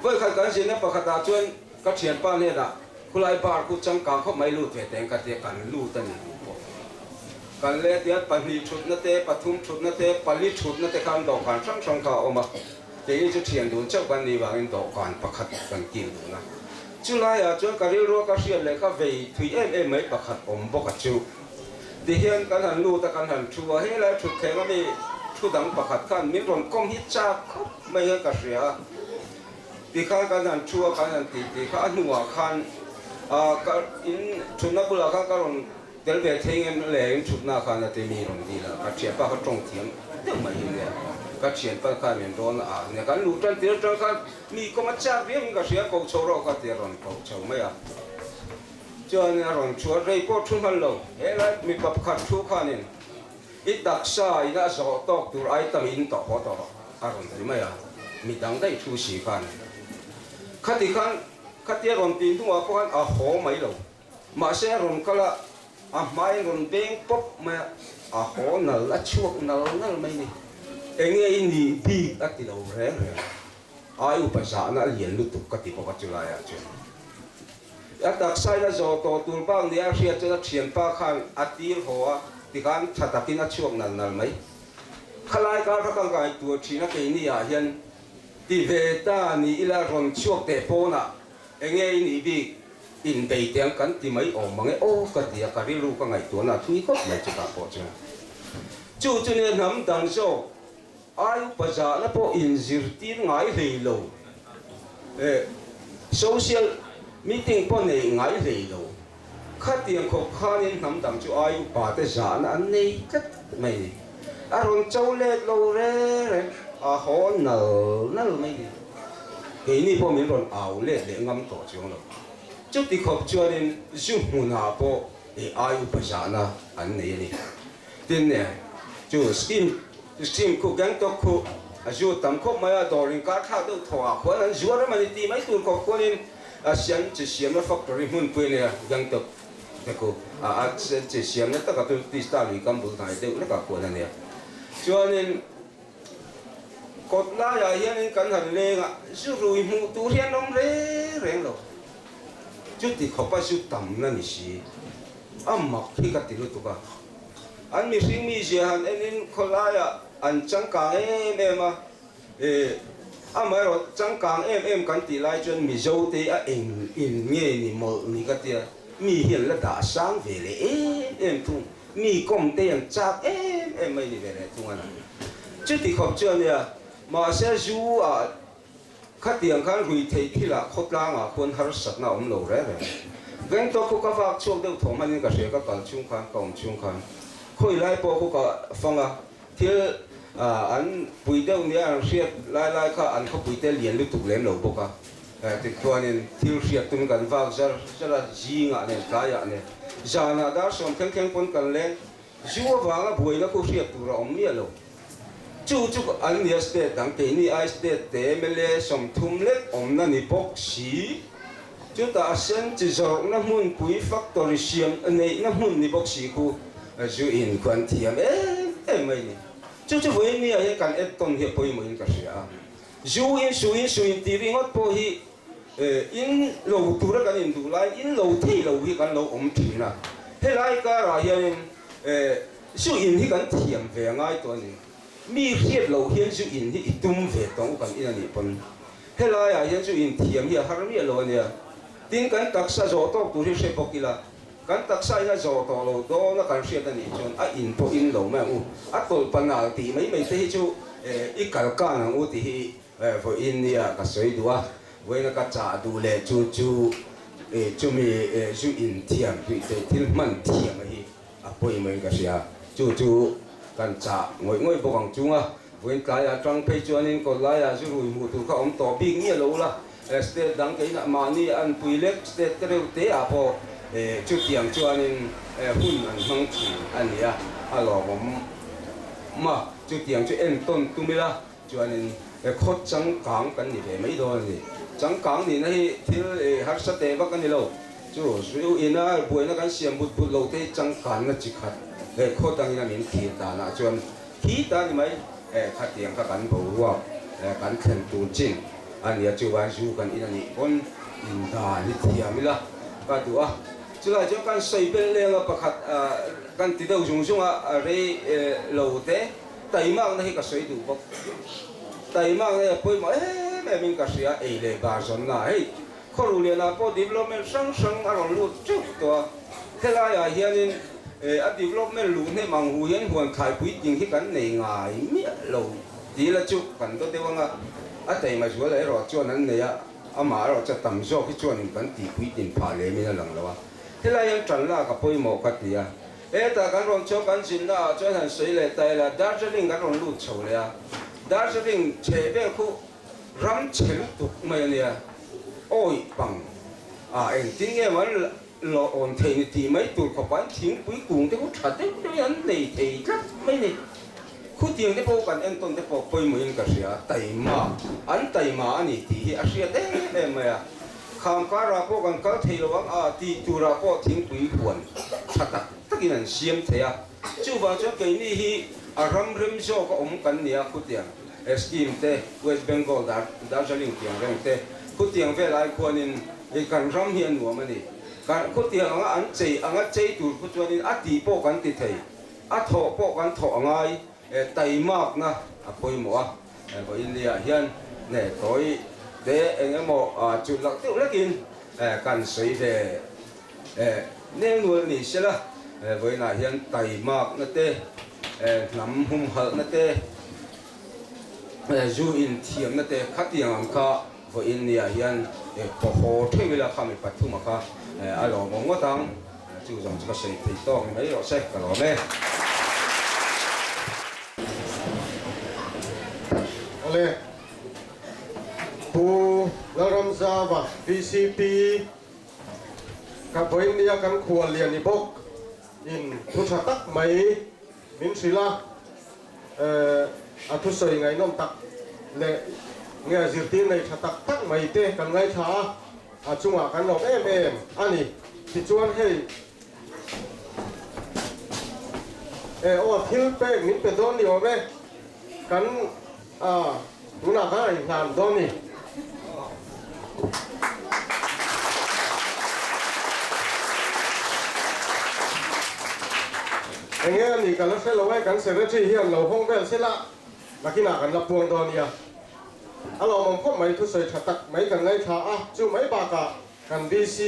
Vawikhat kan zirna pakhatah chuan ka thianpa hnenah khulai bar khu changkang khawp mai lut ve teng ka tia kan lut a ni duh pawh. Kan let hian pahnih thutna te, pathum thutna te, pali thutna te khan dawhkan hrang hrang kha a awm a. Keini chu thian dun chauh kan nih vangin dawhkan pakhat kan kil dun a. Chulaiah chuan ka rilrua ka hriat leh ka vei thui em em mai pakhat awm bawk a chu. Tihian kan han lut a, kan han thu a, helai thutthleng ami thu dang pakhat khan min rawn kawm hi chak khawp mai hian ka hria a. Tikhan kan han thu a, kan han tih tih kha a hnuah khan ka in thutna bulah khan ka rawn tel ve thei ngem le in thutna khan a ti mi rawn dil a, ka thianpa kha tawng thiam deuh mai hi nia, ka thianpa khan min rawn a nia, kan luh tan tir atang khan mi kawm a chak viau in ka hria, ko chho rawh ka ti a rawn ko chho mai a. Chuan a rawn chhuat rei pawh thu hman lo, helai mipa pakhat thu khanin i taksa in a zawh tawk tur ai tam in tawh haw tawh rawh a rawn ti mai a, mi dang daih thu si khan khati khan khatia rawn tih hnuah pawh khan a haw mai lo, mahse a rawn kal a, a hmaiin rawn beng pawp mai a, a haw nal a chhuak nal nal mai ni, enge i nih bik a ti lo reng reng, ai upa zahna a lian lutuk ka ti bawk a chulaiah chuan. A taksa in a zawh tawh tur bak nia a hriat chuan a thianpa khan a tir haw a, tikhan tha takin a chhuak nal nal mai. Khalai kar kha ka ngaihtuah thin a keini ah hian ti ve ta ni ila rawn chhuak teh pawnah enge i nih bik inbei teh ang kan ti mai awm mang e aw ka ti a, ka rilru ka ngaihtuahna a thui khawp mai chutah pawh chuan. Chu chu nia hnam dang zawk Ai upa zahna pawh inzirtir ngai hlei lo, social meeting pawh neih ngai hlei lo. Khatiang khawp khanin hnam dang chu ai upa te zahna an nei tlat mai ni. A rawn cho let lo reng reng, a haw nal nal mai ni. Keini pawh min rawn au let leh ngam tawh chuang lo. Chuti khawp chuanin zu hmunah pawh ai upa zahna an nei a ni. Tin, chu scheme Scheme khu Gangtok khu a zu tam khawp mai a, dawr inkar thlak deuh thaw ah khuan an zuar em a ni tih mai tur khawp khuanin a siam chi siamna factory hmunpui a nia Gangtok te khu a a chi siamna taka chu tista lui kam bul hnai deuh lekah khuan a nia. Chuanin kawt laiah hianin kan han leng a, zu rui hmuh tur hi an awm reng reng lo. Chuti khawpa zu tamna ni si. A mak hi ka ti lutuk a. An mihring mizia han enin khawlaiah an changkang em em a, e, amaherawh changkang em em kan tih lai chuan Mizo te a eng in nge ni mawlh ni ka tia, mi hi an la dah sang ve leh em em thung, mi kawm te an chak em em mai ni ve leh thung a ni. Chuti khawp chu a nia, mahse zu ah Khatiang khan ruihtheih thilah khawtlangah khuan harsatna a awm lo reng reng. Gangtok khu ka vak chhuak deuh thaw hmanin ka hria ka kal chhung khan ka awm chhung khan khawi lai pawh khu ka fang a, thil an pui deuh nia an hriat lai lai kha an khawpui te lian lutuk lem lo bawk a, tikhuanin thil hriat tum kan vak zar zar a, zingah nen tlaiah nen zanah dar sawm thleng thleng pawn kan leng Zu avanga buaina khu hriat tur a awm miah lo. Chu chu an nia state dang keini ai state te mla 30 lek awmna ni bawk si. Chutah a sen chi zawrhna hmunpui factory siam neihna hmun ni bawk si khu zu in khu an thiam em em mai ni. Chu chu vawiin nia hian kan entawn hi a pawimawhin ka hria a. Zu in su in su in tih ringawt pawh hi In lo tura kan induh laiin in lo thei lo hi kan lo awm thin a, helai karah hianin zu in hi kan thiam ve a ngai tawh a ni. Mi hriat loh hian zu in hi i tum ve tawng u kan in a nih pawn helaiah hian zu in thiam hi a har miah lo a nia. Tin, kan taksa zawh tawk tur hi hre bawk ila, kan taksa in a zawh tawh lo dawn a kan hriat a nih chuan a in pawh in lo mai ang u. A tawlh panal tih mai mai te hi chu i kal kan ang u tih hi Vawiin nia ka sawi duh a, vawiina ka chah duh leh chu chu chumi zu in thiam tih te thil hman thiam a hi a pawimawhin ka hria. Chu chu kan chah ngawih ngawih bawk ang chung a, vawiin tlaiah atang phei chuanin kawtlaiah zu rui hmuh tur kha awm tawh bik nge lo la, state dang keinah mahni an pui lek state te reuh te ah pawh chutiang chuanin hun an hmang thin a ni a, a lawmawm a, chutiang chu entawn tum ila. Chuanin he khaw changkang kan ni ve mai dawn a ni. Changkang nihna hi thil harsa teh vak a ni lo. Chu zu ina buaina kan siam but but lo te hi changkanna chi khat he khaw dangin a min thlir danah chuan khi ta ni mai. Khatiang kha kan boruak kan thlen tur chin a nia chuan zu kan in a nih pawn indan hi thiam ila ka duh a. Chulai chuan kan sawi belh leng a pakhat kan ti deuh zung zung a rei lo te. Taimakna hi ka sawi duh bawk. Taimakna hi a pawimawh em em in ka hria, ei leh bar zawnna. Hei, Khawruhlianah pawh development hrang hrang a rawn lut teuh tawh a. Helaiah hianin a development luh hnem ang hu hian huan thlai puitling hi kan nei ngai miah lo ti ila chu kan daw deuh ang a. A taima zuala erawh chuan an nei a, amah erawh chu a tam zawk hi chuanin kan tih puitlin phah lemin a lang lo a. Helai hian tan lak a pawimawh ka ti a. Hetah kan rawn chho kan zinna ah chuan han sawi leh ta ila, Darjeeling kan rawn lut chho leh a, Darjeeling chhe vel khu ram chhe lutuk mai a nia, awih pang ah engtin nge maw an lawh awn thei ni tih mai tur khawp ah an thingpui kung te khu tha deuh deuh in an nei thei tlat mai ni. Khutiang te pawh kan entawn te pawh pawimawh in ka hria, taima an taima a ni tih hi a hriat em em mai a. Kham karah pawh kan kal thei lo ang a tih turah pawh thingpui huan tha tak takin an siam thei a. Chuvang chuan keini hi a ram rem zawk a awm kan ni a, khutiang scheme te, West Bengal Darjeeling tiang reng te, khutiang vel ai khuanin kan ram hi a nuam a ni. Kan khutiang anga an chei anga chei tur khu chuanin a tih pawh kan ti thei, a thawh pawh kan thawh a ngai, taimakna a pawimawh a. Vawiin liah hian ne tawi te eng emaw chulh lak deuh lekin kan sawi ve nel nual ni sela, vawiinah hian taimakna te, hnam humhalhna te, zu inthiamna te khatiang ang kha vawiin niah hian pawhaw theuh ila kha mi pathuma kha a lawmawm ngawt ang. Chu zawng chu ka sawi thei tawk ni mai rawh se, ka lawm e. Awle, Pu Lalramzava, vcp, ka vawiin nia kan khual lian i bawk in thu tha tak mai min hrilh a, a thusawi ngaihnawm tak leh nge zirtir nei tha tak tak mai te kan ngaithla a. A chungah kan lawm em em a ni. Tichuan hei e aw thil pek min pe dawn ni awm e. Kan a tunah khan a inhlan dawn ni. Enge a nih ka la hre lo e, kan secretary hian lo hawng vel sela, nakinah kan la puang dawn nia. A lawmawm khawp mai thusawi tha tak mai kan ngaithla a, chu mai bakah kan VC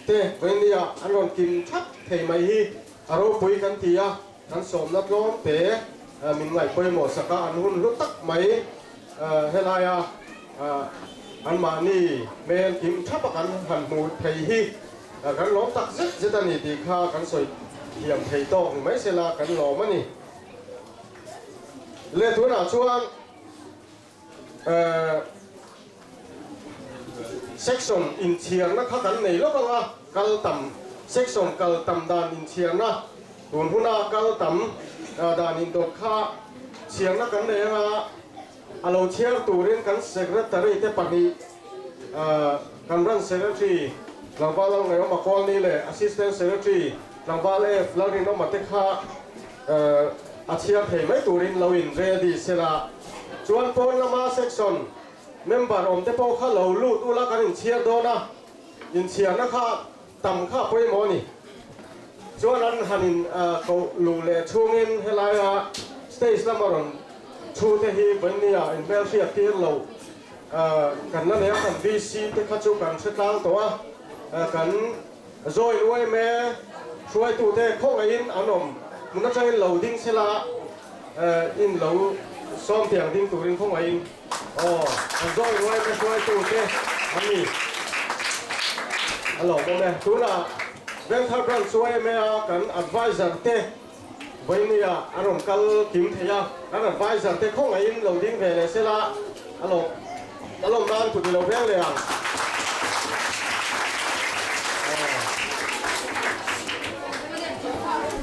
te vawinia an rawn kim thap thei mai hi a ropui kan ti a, kan sawmna tlawm te min ngaih pawimawh sak a, an hun hlu tak mai helaia anmahni hmel kim thap a kan han hmuh thei hi kan lawm tak zet zet a ni tih kha kan sawi thiam thei tawk ni mai sela kan lawm a ni. Le tunah chuan Section inchhiarna kha kan nei lawk ang a, kal tam section kal tam dan inchhiarna tun huna kal tam dan indawt kha chhiarna kan nei ang a, a lo chhiar turin kan secretary te pahnih kan branch secretary Tlangval Lalngaihawma Kawlni leh Assistant Secretary Tlangval F Lalrinawma te kha A chhiar thei mai turin lo in ready sela, chuan pawn lama section member awm te pawh kha lo lut ula kan inchhiar dawn a, inchhiarna kha tam kha a pawimawh a ni. Chuan an han in koh luh leh chhungin helaia stage lama rawn thu te hi vawinia inhmelhriat tir lo kan la nei a, kan VC te kha chu kan hre tlang tawh a, kan Join yma hruaitute khawngaihin an awm hmun atangin lo ding sela in lo sawm tiang ding turin khawngaihin aw an join yma hruaitute an ni a lawmawm e. Tunah Vengthar Branch yma a kan advisor te vawinia an rawn kal kim thei a, kan advisor te khawngaihin lo ding ve leh sela a lawm a lawm nan kut i lo veng leh ang.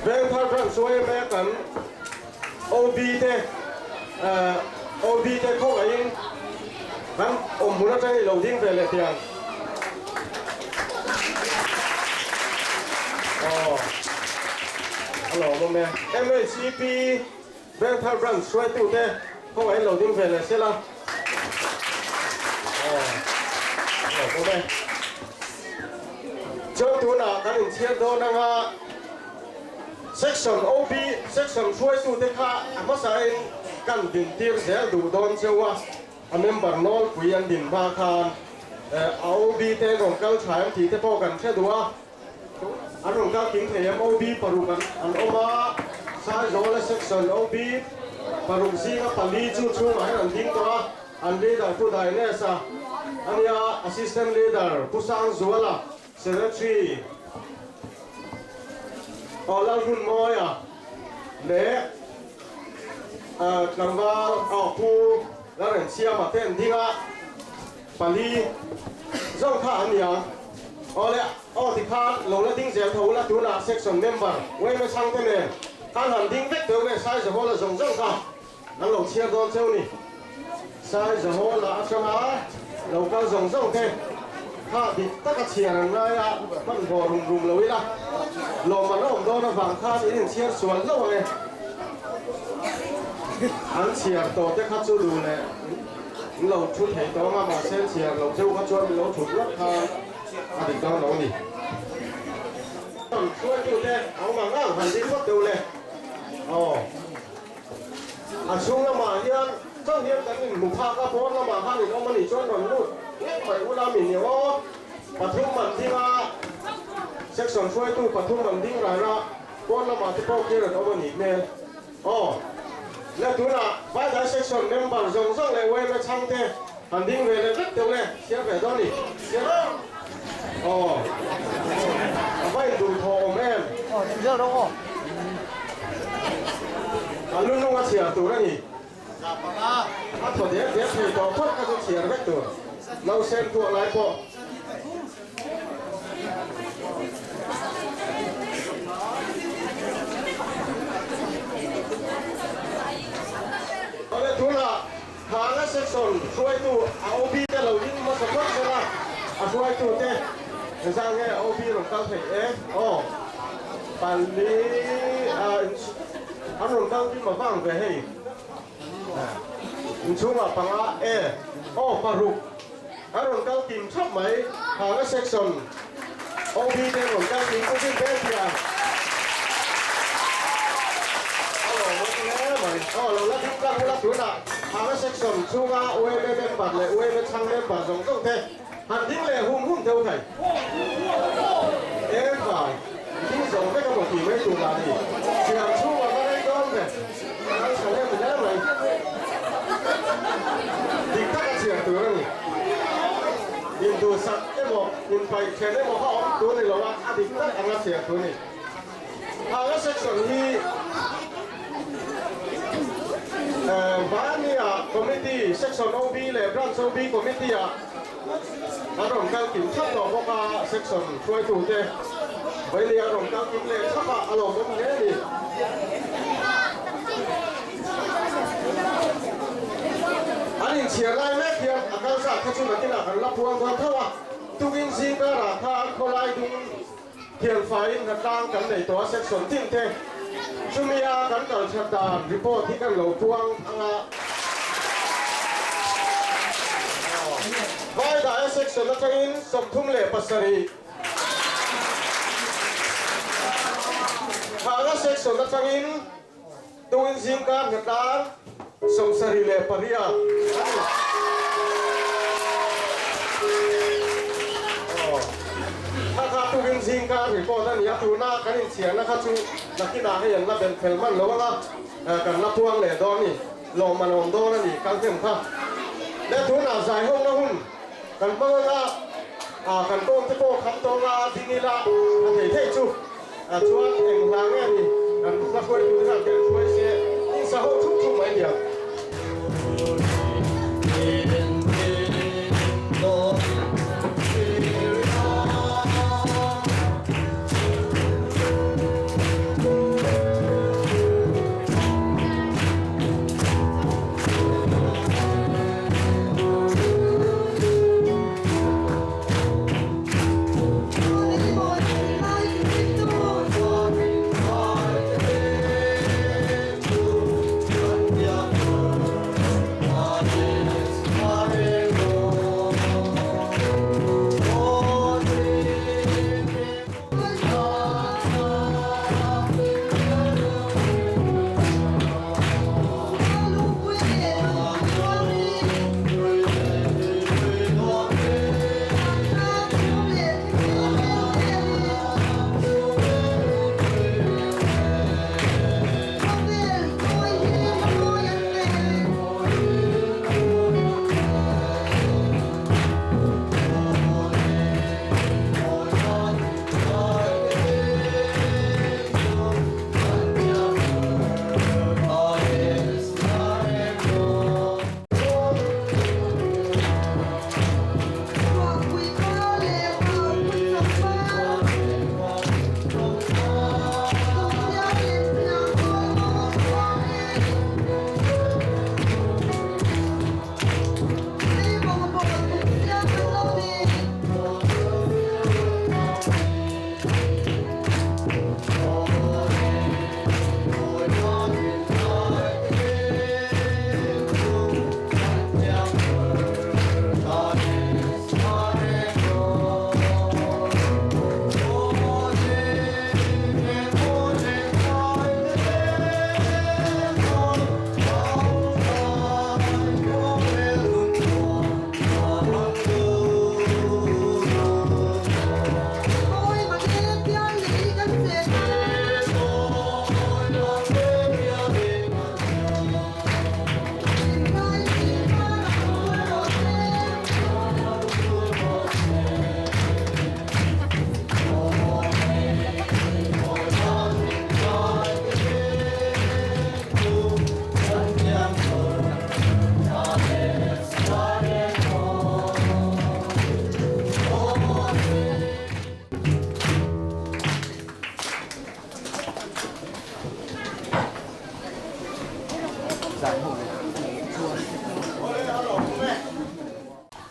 Vengthar Branch yma kan OB te OB te khawngaihin kan awm hmun atang i lo ding ve leh tiang. Aw a lawmawm e. MHCP Vengthar Branch hruaitute khawngaihin lo ding ve leh sela. Aw a lawmawm e. Chuan tunah kan inchhiar dawn anga Section OB Section hruaitute kha a hmasain kan dintir zel duh dawn cheu a. A member nawlpui an din hma khan a OB te an rawn kal tha em tih te pawh kan hre duh a, an rawn kal kim thei em? OB paruk an awm a, Saizawla section OB paruk zinga pali chu chhungah hian an ding tawh a, an leader Pu Dainesa a nia, Assistant Leader Pu Sangzuala, Secretary Aw Lalhmunmawia leh tlangval aw Pu Lalrensiama te an ding a, pali zawng kha an ni ang. Aw le aw tikhan lo la ding zel tho ula tunah section member Wayne Chhangte nen khan han ding vek teuh le Saizahawla zawng zawng kha. An lo chhiar dawn cheu ni. Sai Zahawla atanga lo kal zawng zawng te kha dik taka chhiar an ngai a, hmanhmawh rum rum lo ila lawm an awm dawn avang khan in inchhiar sual hlauh ang e. An chhiar tawh te kha chu duh leh in lo thu thei tawh ang a, mahse an chhiar lo cheu kha chuan min lo thut ngawt khan a dik dawn lo ni. Hruaitute a awm ang ang han ding phawt deuh le. Aw. A chhung lamah hian chauh hian kan inhmu phak a, pawn lamah khan in awm a nih chuan rawn lut ngei mai ula mi ni aw. Pathum an ding a, section hruaitu pathum an ding ran a, pawn lamah te pawh khi rawn awm a nih hmel aw. Le tunah Vaidai section member zawng zawng leh yma chhang te han ding ve leh vek deuh le, chhiar ve dawn ni, chhiar aw. A va induhthawh awm em? A lu nung a chhiar tur a ni. A thaw dep dep thei tawh phawt kha chu chhiar vek tur. Nausen puak lai pawh. Awle tunah Thana section hruaitu a OB te lo ding hmasa phawt sela a hruaitu te engzah nge OB rawn kal theih e aw pali a an rawn kal kim avang ve hei inchhungah panga e aw paruk an rawn kal kim thap mai Thana section OB te rawn kal kim putin vel thiam. Aw lo la ding tlang ula tunah Hanga section chhunga yma member leh yma chhang member zawng zawng te han ding leh hum hum deuh thei. Ekhai, ding zawng vek emaw tih mai tur lah ni. Siam chhungah va rei dawn ve. Kan tha lem hle mai. Dik taka chhiar tur a ni. Induhsak emaw, inpaih then emaw kha awm tur ni lo a, a dik tak anga chhiar tur a ni. Hanga section hi Vania committee, section OB leh branch OB committee ah an rawn kal kim thap tawh bawk a, section hruaitute Vaini an rawn kal kim leh thap a, a lawmawm hle a ni. An inchhiar lai mek hian a kal zat kha chu nakinah kan la puang dawn tho a, tukin zingkarah khan khawlai dung Thianfaiin hnatlang kan nei tawh a section tin te chumi a kan kal that dan report hi kan lo puang ang a. Vaidai a section atangin 37 Khanga section atangin Tuin zingkar hnatlang 78 a ni. Kha kha tukin zingkar report a ni a, tuna kan inchhiarna kha chu nakinah hei an la belh fel hman lo ang a, kan la puang leh dawn a ni, lawm an awm dawn a ni kal hnem kha. Le tunah zaihawmna hun kan hmang ang a, kan kawm te pawh kham tawng a ding ila a thei thei chu. Chuan eng hla nge ni kan hla hruaitu te khan kan hruai se in sa ho thup thup mai nia.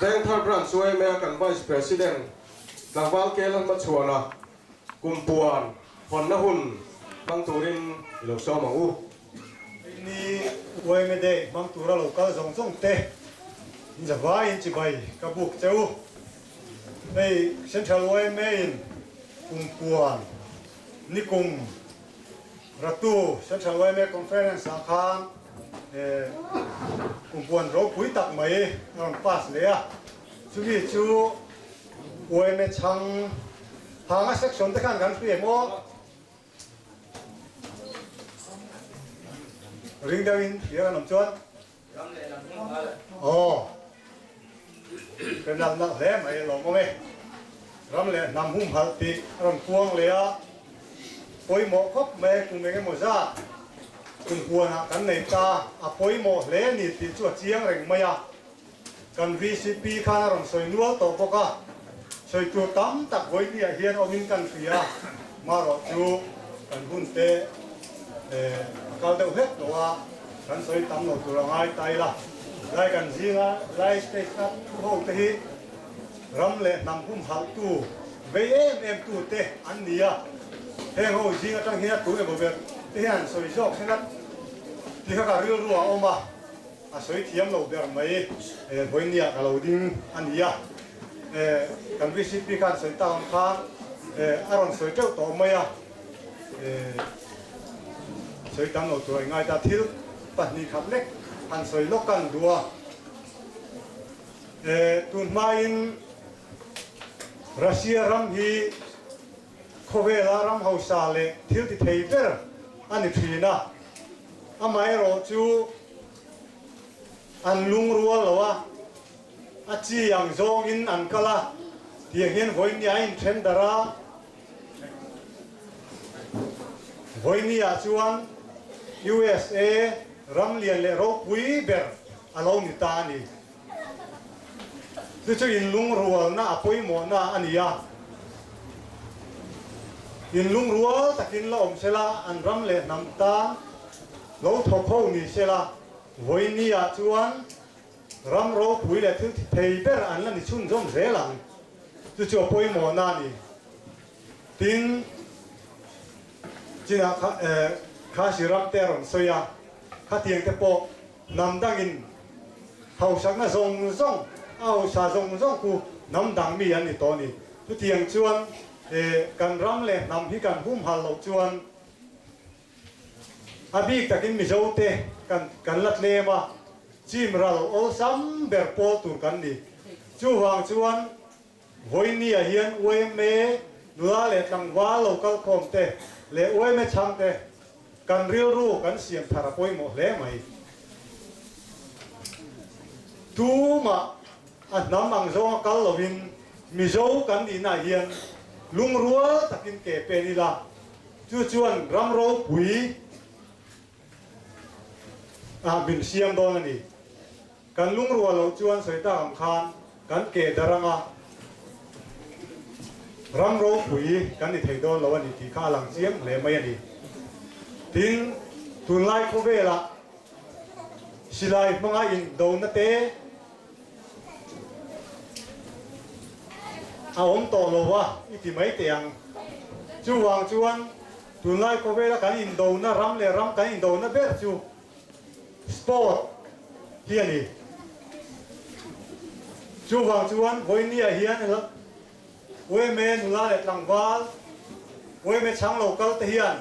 Vengthar Branch yma kan Vice President tlangval Kelan Hmachhuana kumpuan hawnna hun hmang turin i lo sawm ang u. Ni yma Day hmang tura lo kal zawng zawng te in zavaiin chibai ka buk che u. Hei Central yma in kumpuan nikum Ratu Central yma Conference ah khan. Kumpuan ropui tak mai a rawn pass leh a, chumi chu yma chhang hanga section te khan kan hria em aw? Ring deuhin hria kan awm chuan aw ka nalh nalh hle mai a lawm awm e. Ram leh hnam humhalh tih a rawn puang leh a, pawimawh khawp mai kum eng emaw zat kum huanah kan nei ta, a pawimawh hle a ni tih chu a chiang reng mai a. Kan VCP khan a rawn sawi nual tawh bawk a, sawi tur tam tak vawinia hian awmin kan hria a, marawh chu kan hun te a kal deuh hlek tawh a, kan sawi tam lo tur a ngai ta ila. Lai kan zinga lai stage a thu ho te hi ram leh hnam humhalhtu vei em em tu te an ni a, heng ho zing atang hian a tu emaw ber te hian an sawi zawk thlen a ti kha ka rilru a awm a. A sawi thiam lo ber mai vawinia ka lo ding a ni a, kan VCP khan sawi tak ang khan a rawn sawi teuh tawh mai a, sawi tam lo tur a ingai ta, thil pahnih khat lek han sawi lawk ka han duh a, tun hmain Russia ram hi khawvela ram hausa leh thil ti thei ber a ni thin a, Amaherawhchu an lungrual lo a, a chi ang zawngin an kal a, tiang hian vawinia a inthen darh a, vawinia chuan USA ram lian leh ropui ber a lo ni ta a ni. Chu chu inlungrualna a pawimawhna a ni a. Inlungrual takin la awm sela, an ram leh hnam tan lo thawk ho ni sela, vawinia chuan ram ropui leh thil thi thei ber an la ni chhunzawm zel ang. Chu chu a pawimawhna a ni. Tin, chinah kha Khasi ram te a rawn sawi a, khatiang te pawh Hnam dangin hausakna zawng zawng, a hausa zawng zawng khu hnam dang mi an ni tawh a ni. Chutiang chuan kan ram leh hnam hi kan humhal loh chuan a bik takin Mizote kan kan la tlem a, chim ral awlsam ber pawl tur kan ni. Chuvang chuan Vawinia hian yma nula leh tlangval lo kalkhawm te leh yma chhang te kan rilru kan siam thar a pawimawh hle mai. Tumah a hnam ang zawnga kal lovin Mizo kan nihnaah hian lungrual takin ke pen ila, chu chuan ram ropui ah min siam dawn a ni. Kan lungrual loh chuan sawi tak ang khan kan ke dar anga ram ropui kan ni thei dawn lo a ni tih kha a lang chiang hle mai a ni. Tin, tunlai khawvelah silai hmanga indona te a awm tawh lo a i ti mai teh ang. Chuvang chuan tunlai khawvela kan indona ram leh ram kan indona ber chu Sport hi a ni. Chuvang chuan vawinia hian yma nula leh tlangval, yma chhang lo kal te hian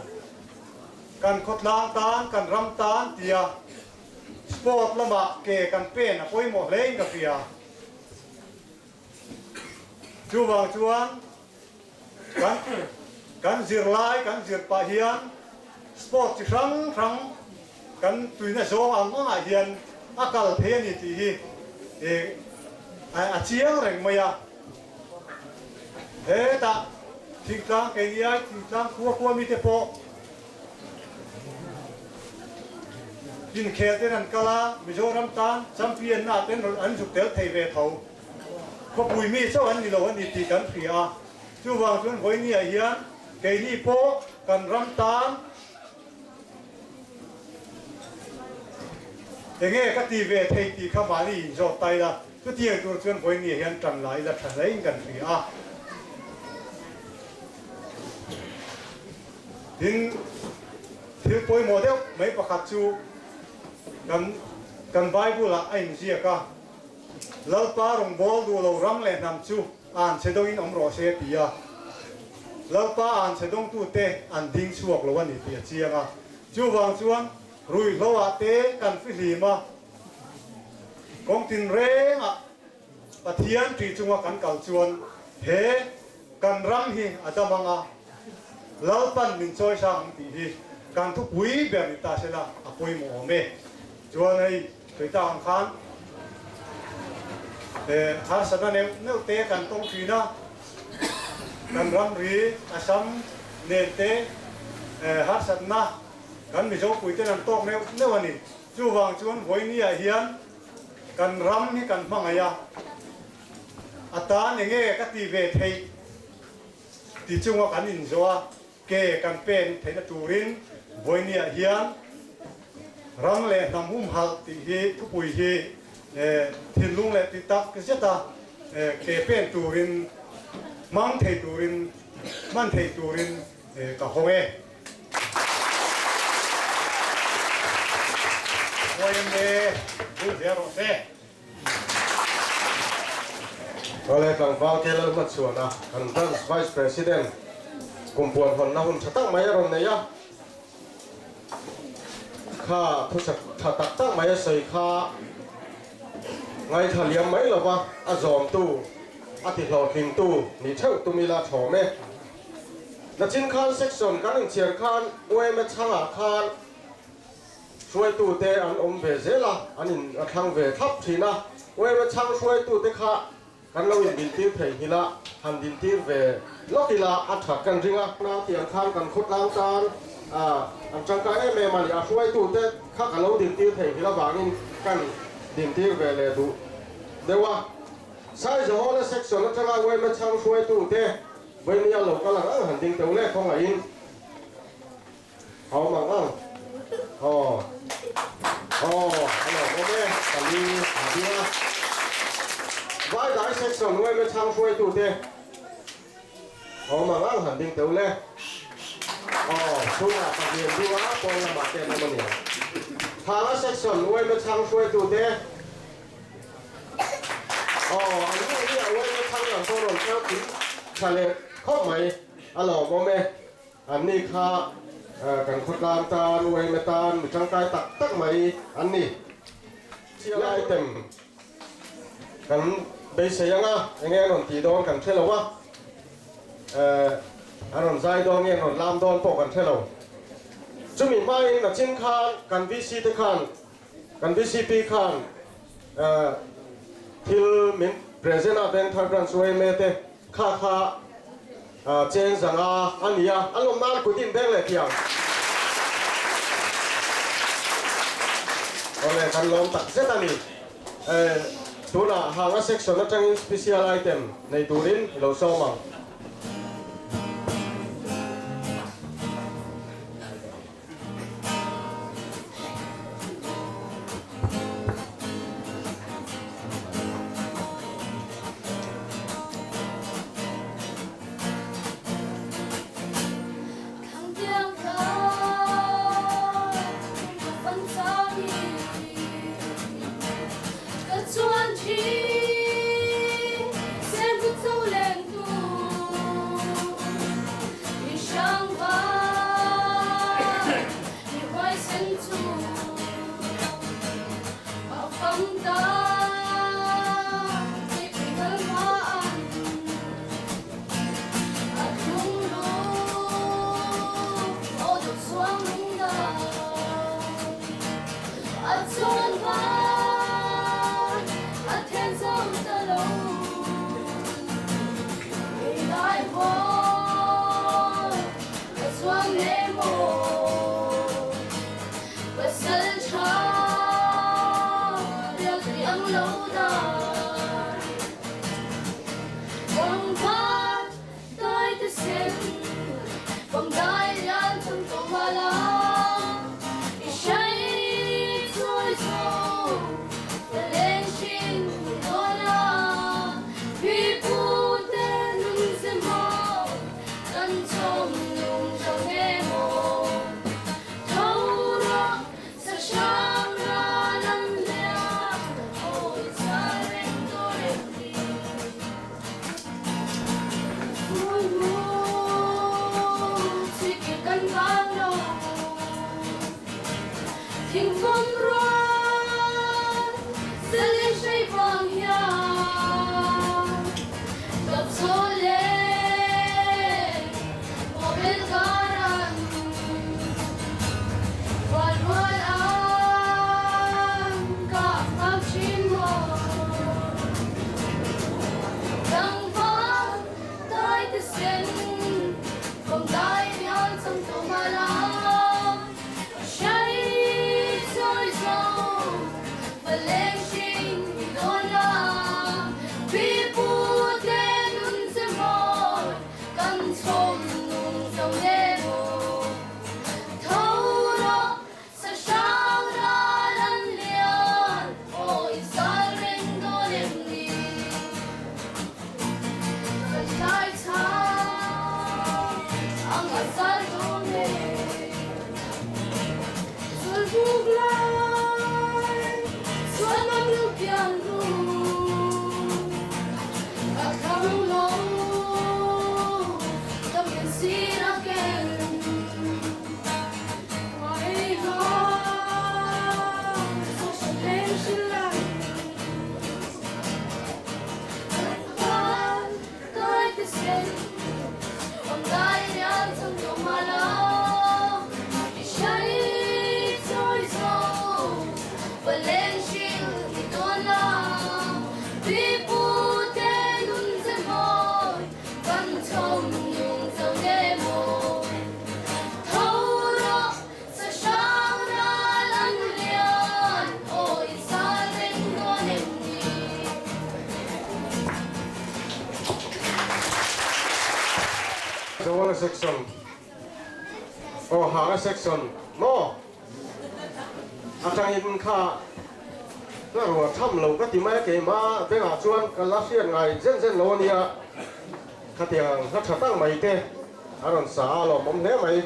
kan khawtlang tan, kan ram tan tia sport lamah ke kan pen a pawimawh hle in ka hria. Chuvang chuan Kan kan zirlai kan zir pah hian sport chi hrang hrang kan tuina zawng ang angah hian a kal thei a ni tih hi a chiang reng mai a. Hetah thingtlang keini ai thingtlang khua khua mite pawh inkhel ten an kal a, Mizoram tan champion na ten an zuk tel thei ve tho. Khawpui mi chauh an ni lo a ni tih kan hria a, chuvang chuan vawinia hian keini pawh kan ram tan enge ka ti ve thei tih kha mahni inzawt ta ila, chutiang tur chuan vawinia hian tan la ila tha hlein kan hria a. Tin, thil pawimawh deuh mai pakhat chu kan kan Bible-ah a inziak a. Lalpa rawngbâwl duh lo ram leh hnam chu an chhe dawngin awm rawh se a ti a. Lalpa an chhe dawngtute an ding chhuak lo a ni tih a chiang a. Chuvang chuan Ruihhlo ah te kan fihlim a, kawng tinreng ah Pathian ṭih chunga kan kal chuan he kan ram hi a dam ang a, Lalpan min chawi hrang ang tih hi kan thupui ber ni ta sela a pawimawh awm e. Chuan hei sawi tak ang khan harsatna neuh neuh te kan tawng thin a, kan ramri Assam nen te harsatna kan Mizo puiten an tawk neuh neuh a ni. Chuvang chuan vawinia hian Kan ram hi kan hmangaih a, a tan enge ka ti ve theih ti chunga kan inzawh a, ke kan pen theihna turin vawinia hian ram leh hnam humhalh tih hi thupui hi thinlung leh ti tak zeta ke pen turin hmang thei turin hman thei turin ka hawng e. YMA bul zel rawh se. Awle tlangval ke lal hmachhuan a kan Branch Vice President kumpuan hawnna hun tha tak mai a rawn nei a, kha thu tha tak tak mai a sawi kha ngaithla liam mai lova a zawmtu a ti hlawhtlingtu ni theuh tum ila thawm e. Nachin khan section kan inchhiar khan UMA chhangah khan hruaitute an awm ve zel a, an in a thlang ve thlap thin a. UMA chhang hruaitute kha kan lo indintir thei nghilh a, han dintir ve lawk ila a that kan ring a. Nautiang khan kan khawtlang tan an tangkai em em a ni. A hruaitute kha ka lo dintir thei nghilh avangin kan dintir ve leh duh deuh a. Saizahawla section atanga UMA chhang hruaitute Vawimia lo kal ang ang han ding teuh le khawngaihin a awm ang ang aw aw a lo awm e pali a ding a Vaidai section uaime chhang hruaitu te a awm ang ang han ding teuh le aw chhungah pahnih an ding a pawn lamah te an awm a niang Thanga section uaime chhang hruaitu te Aw, an nu hi a uaina thang lang pawh rawn kal tui tha leh khawp mai a lawmawm e. An ni kha kan khawtlang tan, uaina tan mi tangkai tak tak mai an ni. Chiang item kan beisei anga enge an rawn tih dawn kan hre lo a, an rawn zai dawn nge an rawn lam dawn pawh kan hre lo. Chumi hmain nachin khan kan VC te khan Kan VCP khan thil min present a Vengthar Branch yma te kha kha cheng zanga a ni a, a lawm nan kut in beng leh thiang. Awle kan lawm tak zet a ni. Tunah hanga section atangin special item nei turin i lo sawm ang. Thingfawm rual sali hrei vang hian Kap chaw leh mobile karan Rual rual an kah nghal thin maw Tlangval tai te sen Kawm dai bial chang tawh mah la. Zawala section aw hanga section maw atangin kha ka ruah tham lo ka ti mai a keimah bengah chuan ka la hriat ngai zen zen lo ania khatiang hla tha tak mai te a rawn sa a lawmawm hle mai.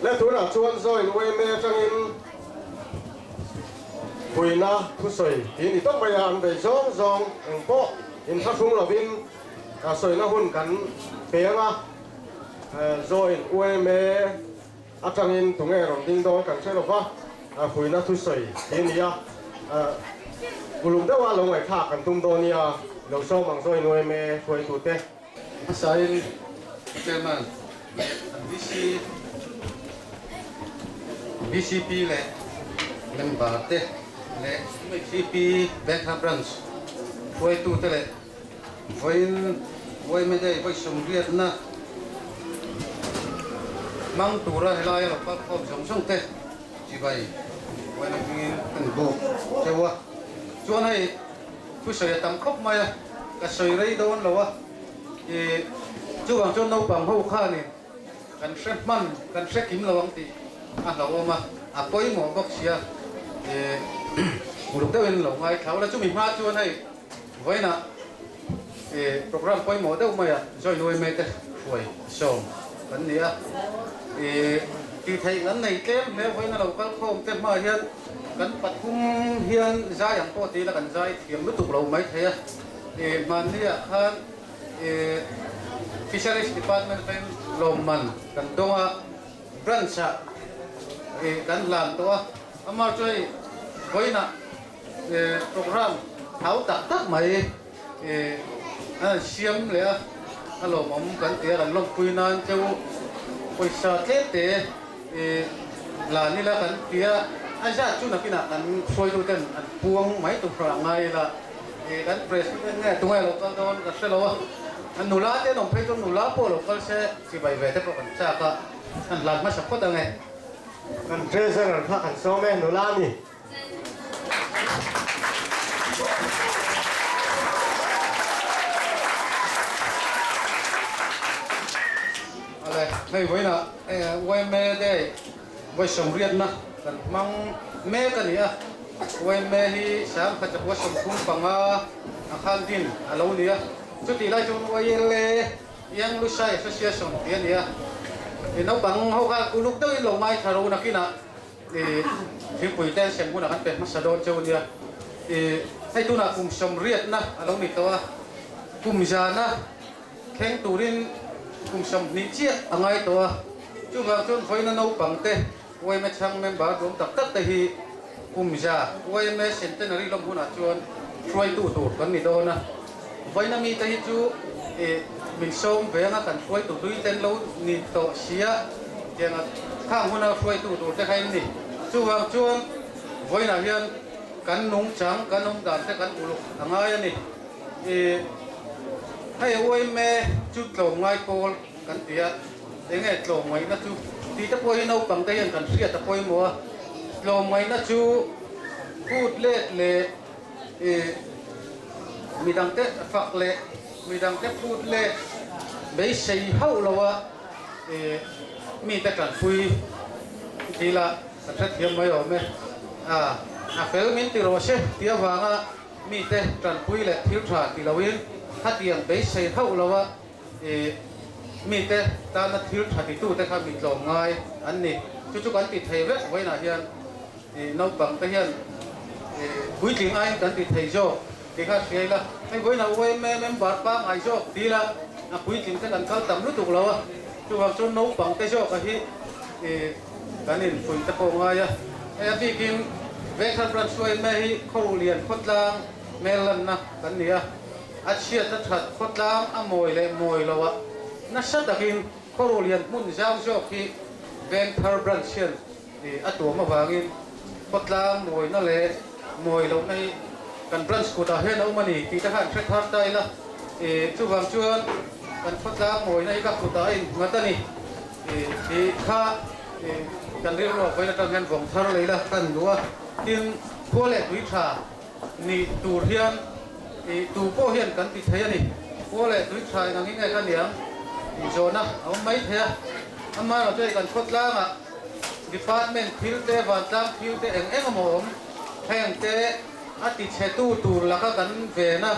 Le tunah chuan Join YMA atangin puina thusawi tih ni tawp mai a, an bei zawng zawng eng pawh inthlahrung lovin sawina hun kan pe ang a. Join YMA atangin tunge rawn ding dawn kan hre lova, puina thusawi tih ni a, uluk deuha lo ngaihthlak kan tum dawn nia, lo sawm ang Join YMA hruaitute. Hmasain Chairman leh an VC, VCP leh member te leh MHCP Vengthar Branch hruaitute leh vawiin yma Day vawi sawmriatna hmang tura helaia lo kal khawm zawng zawng te chibai yma hmingin kan buk teuh a. Chuan hei Thusawi a tam khawp mai a, ka sawi rei dawn lo a, i chuvang chuan naupang ho khanin kan hre hman, kan hre kim lo ang tih a hlauhawm a, a pawimawh bawk sia, i uluk deuhin lo ngaithla ula, chumi hma chuan hei vawiinah i program pawimawh deuh maia join yma te hruai sawm kan ni a, i tih theih an nei tlem hle vawiin a lo kal khawm te hmaah hian. Kan pathum hian zai ang pawh tila kan zai thiam lutuk lo mai thei a, i hmanniah khan i Fisheries Department atangin lawmman kan dawng a, branch ah i kan hlan tawh a, amah chu hei vawiinah i program thau tak tak mai i an han siam leh a, a lawmawm kan ti a, kan lawmpui nan cheu pawisa tlem te i La nila kan ti a, a zat chu nakinah kan hruaituten an puang mai tur a ngai ila, i kan president nge tunge lo kal dawn ka hre lo a, a nula te an awm phei chuan nula pawh lo kal se chibai ve te pawh kan chak a, kan hlan hmasa phawt ang e. Kan treasurer kha kan sawm e, nula a ni. Ale, hei vawiinah yma Day vawi sawmriatna kan hmang mek a ni a, yma hi 1935 a khan din a lo ni a, chutih lai chuan YLA Young Lushai Association tih a ni a, naupang ho kha uluk deuhin lo ngaithla ro nakinah I thingpui te sem hunah kan pe hmasa dawn cheu nia. I hei tunah kum sawmriatna a lo ni tawh a, kum zana thleng turin kum 20 chiah a ngai tawh a, chuvang chuan vawiina naupang te. Yma chhang member duam tak tak te hi kum za yma centenary lawm hunah chuan hruaitu tur kan ni dawn a. Vawiina mite hi chu min sawm ve anga kan hruaitu hlui ten lo ni tawh sia tianga khang huna hruaitu tur te kha in ni. Chuvang chuan vawiinah hian kan nungchang kan awm dan te kan uluk a ngai a ni. Hei yma chu tlawmngai pawl kan ti a, enge tlawmngaihna chu tih te pawh hi naupang te hian kan hriat a pawimawh a. Tlawmngaihna chu phut let leh Midangte fak leh midangte phut leh beisei hauh loa mite tanpui tih lah kan hrethiam mai awm e. A fel min ti rawh se tih avanga mite tanpui leh thil tha ti loin khatiang beisei hauh loa mite tana thil tha titute kha mi tlawm ngai an ni. Chu chu kan ti thei vek vawiinah hian Naupang te hian puitling aiin kan ti thei zawk tih kha hria ila, hei vawiinah YMA member pangngai zawk ti ila a puitling te kan kal tam lutuk lo a, chuvang chuan naupang te zawk a hi kan infuih te pawh ngai a. Hei a bikin Vengthar Branch YMA hi Khawruhlian khawtlang hmel lanna kan ni a, a chhiat a that khawtlang a mawi leh mawi loh ah nasa takin Khawruhlian hmun zau zawk hi Vengthar Branch hian A tuam avangin khawtlang mawina leh mawi lohna hi kan branch kutah hian a awm a ni tih te kha an hre thar ta ila. Chuvang chuan kan khawtlang mawina hi ka kutah a innghat a ni tih kha kan rilru a vawiin atang hian vawng thar leh ila ka duh a. Tin, khua leh tui tha nih tur hian tu pawh hian kan ti thei a ni. Khua leh tui tha eng angin nge ka niang tih zawhna a awm mai thei a. Amaherawhchu hei kan khawtlangah Department thil te, vantlang thil te eng eng emaw awm, heng te a ti chhe tu tur laka kan ven a,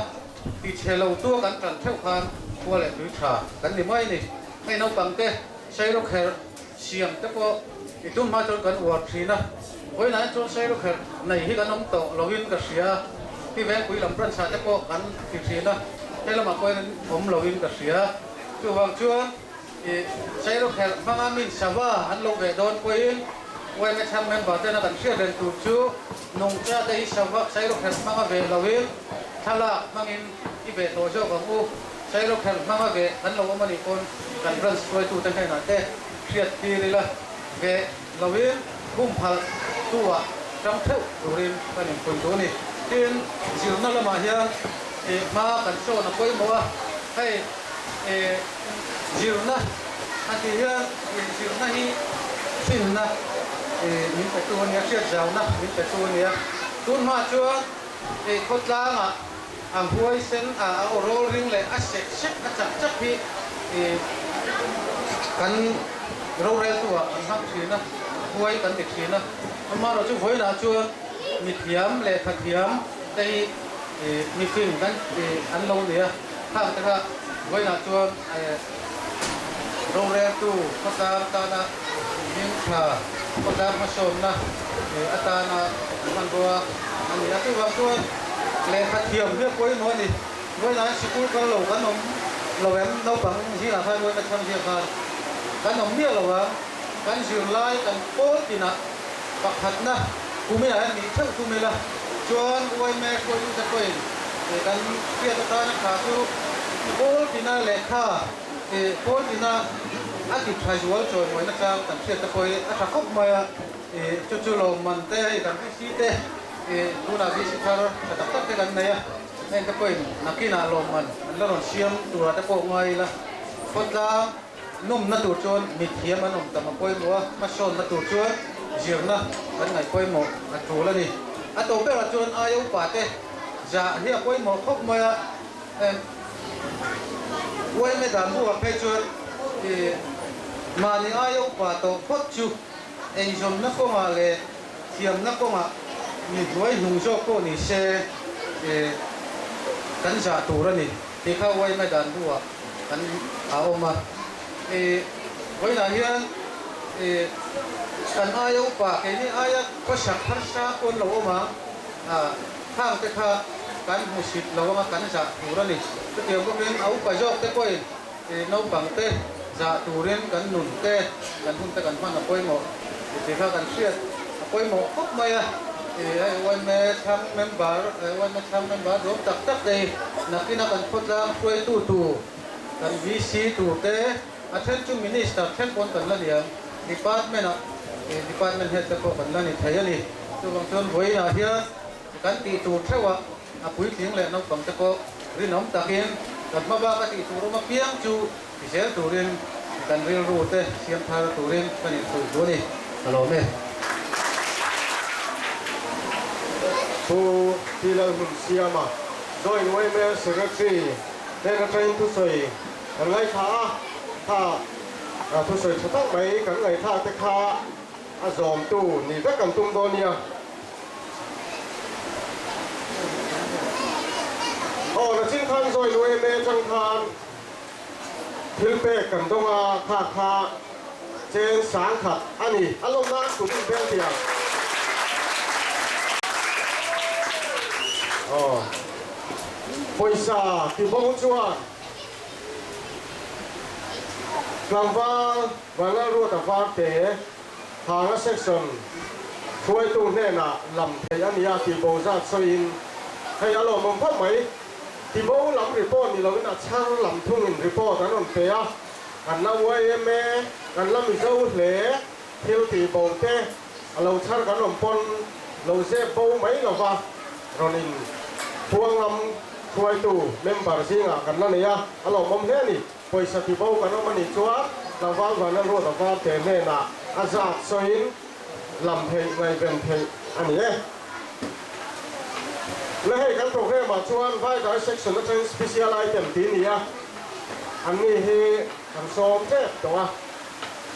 ti chhe lo tua kan tan theuh khan khua leh tui tha kan ni mai a ni. Hei naupang te sairawkherh siam te pawh i tum hma chuan kan uar thin a, vawiinah hian chuan sairawkherh nei hi kan awm tawh loin ka hria a, hi Vengpui lam branch ah te pawh kan ti thin a, he lamah pawh hian awm loin ka hria. Chuvang chuan. Sairawkherh hmanga min sava an lo ve dawn pawhin yma chhang member tena kan hriat reng tur chu nungcha te hi sava sairawkherh hmanga ve loin thlalak hmangin i ve tawh zawk ang u. Sairawkherh hmanga ve kan lo awm a nih pawn kan branch hruaitute hnenah te hriat tir ila ve loin humhalh tu-ah tang theuh turin kan inpui duh a ni. Tin, zirna lamah hian hma kan sawn a pawimawh a, hei. Zirna a tih hian zirna hi hrinna min pe tu a nia, hriatzauna min pe tu a nia. Tun hma chuan khawtlangah a huaisen a aw rawl ring leh a sek sek a chak chak hi kan roreltu ah kan hmang thin a, huai kan ti thin a. Amaherawhchu vawiinah chuan mithiam lehkhathiam te hi mifing kan an lo ni a. Khang te kha vawiinah chuan roreltu khawtlang tana hming tha, khawtlang hmasawnna atana hmanrua a ni a. Chuvang chuan lehkha thiam hi a pawimawh a ni. Vawiinah hian sikul kal lo kan awm lo em? Naupang zingah khan vawiin a chhang ziak khan kan awm miah lo a, kan zirlai kan pawl tinah pakhatna kuminah hian nih theuh tum ila chuan yma hruaitute pawhin kan hriat atana tha chu pawl tina lehkha pawl tina a ti tha zual chawimawina chang kan hriat te pawh hi a tha khawp mai a, chu chu lawmman te hei kan VC te tunah VC thar tha tak tak te kan nei a, heng te pawhin nakinah lawmman an la rawn siam turah te pawh ngai ila khawtlang. Nawmna tur chuan mithiam an awm tam a pawimawh a, hmasawnna tur chuan zirna kan ngaih pawimawh a tul a ni. A to berah chuan aia upa te zah hi a pawimawh khawp mai a, yma dan buah phei chuan mahni aia upa tawh phawt chu eizawnna kawngah leh thiamna kawngah mi hnuai hnung zawk pawh ni se kan zah tur a ni tih kha yma dan buah Kan a awm a, i vawiinah hian i kan aia upa keini aia khawsak harsa pawn lo awm ang a, khang te kha kan hmusit lo anga kan zah tur a ni. Chutiang bawkin a upa zawk te pawhin i naupang te zah turin kan nun te, kan hun te kan hman a pawimawh. Tih kha kan hriat a pawimawh khawp mai a, hei yma thlang member, yma thlang member duam tak tak te hi nakina kan khawtlang hruaitu tur, kan VC tur te, a then chu Minister thleng pawn kan la ni ang, Department ah Department Head te pawh kan la ni thei a ni. Chuvang chuan vawiinah hian kan tih tur theuh a, a puitling leh naupang te pawh rinawm takin kan hma bak a tih tur awm apiang chu Ti zel turin kan rilru te siam thar turin kan inhruih duh a ni. Ka lawm e. Pu Tilalhmunsiama, Joint yma Secretary hnen atangin thusawi kan ngaithla a, kha thusawi tha tak mai kan ngaihthlak te kha a zawmtu ni vek kan tum dawn nia. Aw, nachin khan Joint yma atang khan Thil pek kan dawng a, kha kha cheng sangkhat a ni. A lawm nan kum in bel tiang. Aw. Pawisa ti bo chuan tlangval Vanlalruata Varte Hanga Section hruaitu hnenah lam theih a nia tih bo zat sawiin hei a lawmawm khawp mai. Tibo lam report ni loin a chhar lam thungin report an rawn pe a, kan la yma, kan la Mizo hle, thil tih bo te a lo chhar kan rawn pawn lo zep bo mai lova rawn in Phuangam hruaitu member zingah kan la nei a, a lawmawm hle a ni. Pawisa tibo kan awm a nih chuan tlangval Vanlal Ruata Varte hnenah a zat sawiin lam theih ngaihven theih a ni e. Le hei kan program ah chuan Vaidai section atangin special item tih ni a, an ni hi kan sawm tep tawh a.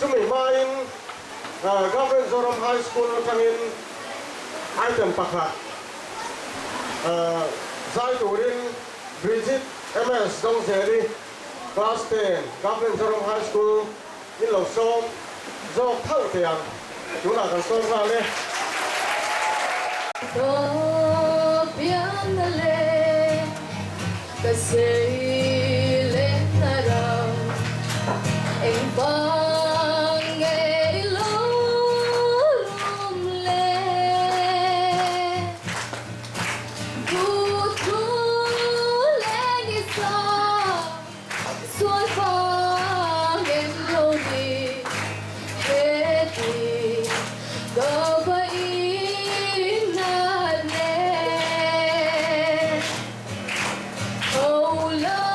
Chumi hmain Government Zoram High School atangin item pakhat zai turin Bridget MS Dawngzeli Class 10 Government Zoram High School In lo sawm zawk thauh teh ang, tunah kan sawm nghal e. Ka pianna leh ka seilenna ram eng vang nge i lo rum le? Duhthu leng i sa. Sual vang em lo ni he ti ka va inat le. Ho la.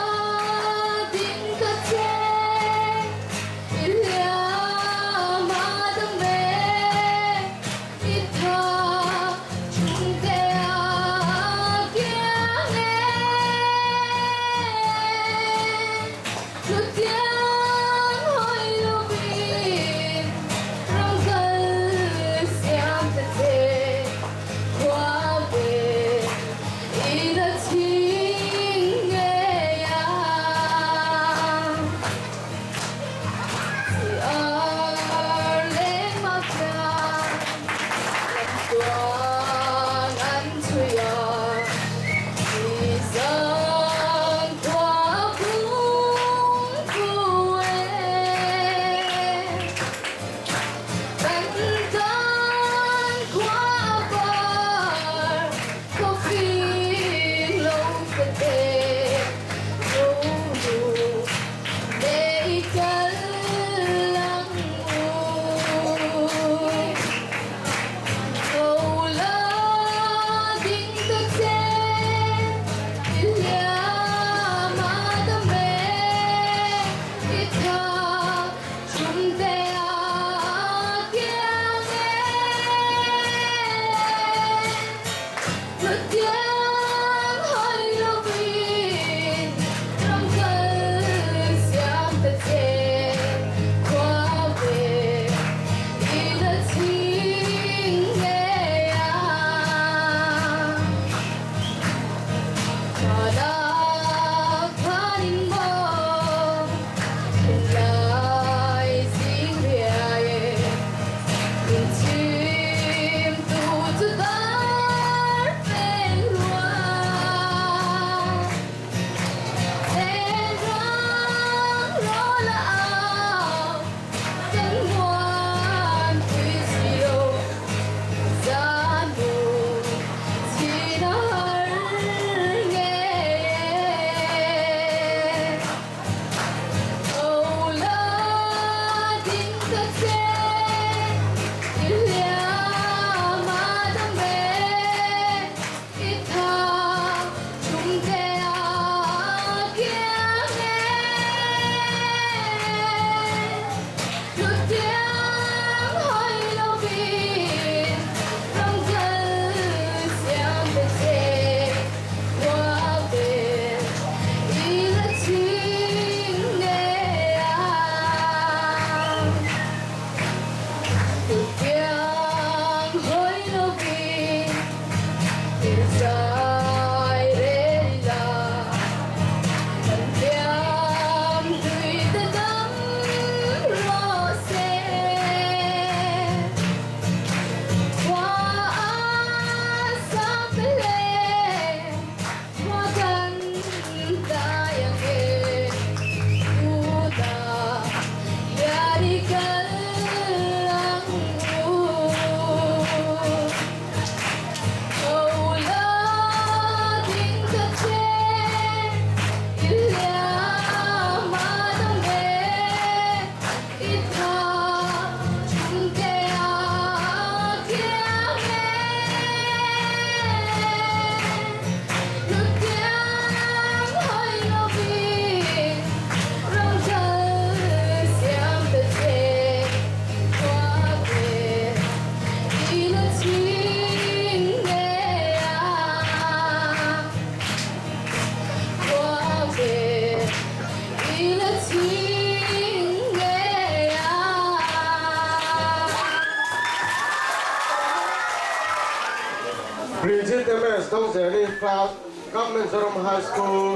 Bridget MS Dawngzeli Class Government Zoram High School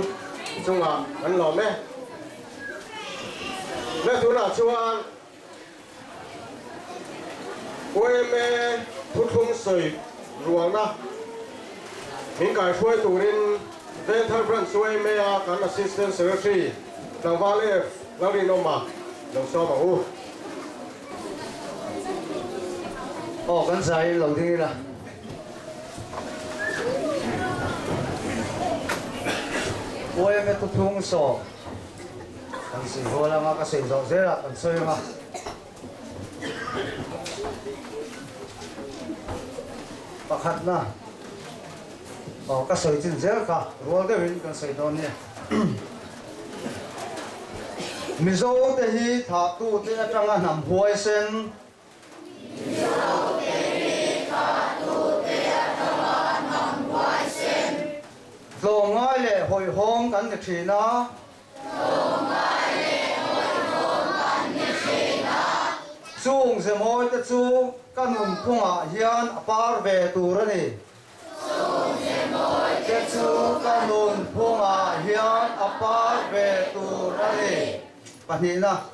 chungah kan lawm e. Le tunah chuan YMA thuthlung sawi rualna min kaihruai turin Venthar Branch YMA a kan Assistant Secretary Tlangval F Lalrinawma lo sawm ang u. Aw kan zai lo ding ila. YMA thuthlung sawm. Kan sawi hual anga ka sawi zawh zelah kan sawi anga. Pakhatna aw ka sawi chin zel kha rual deuhin kan sawi dawn nia. Mizo te hi thahtute atanga hnam huaisen Tlawmngai leh hawihhawm kan ni thin a. Chung zemawi te chu ka nunphungah hian a par ve tur a ni. Te chu ka nunphungah hian a par ve tur a ni. Pahnihna.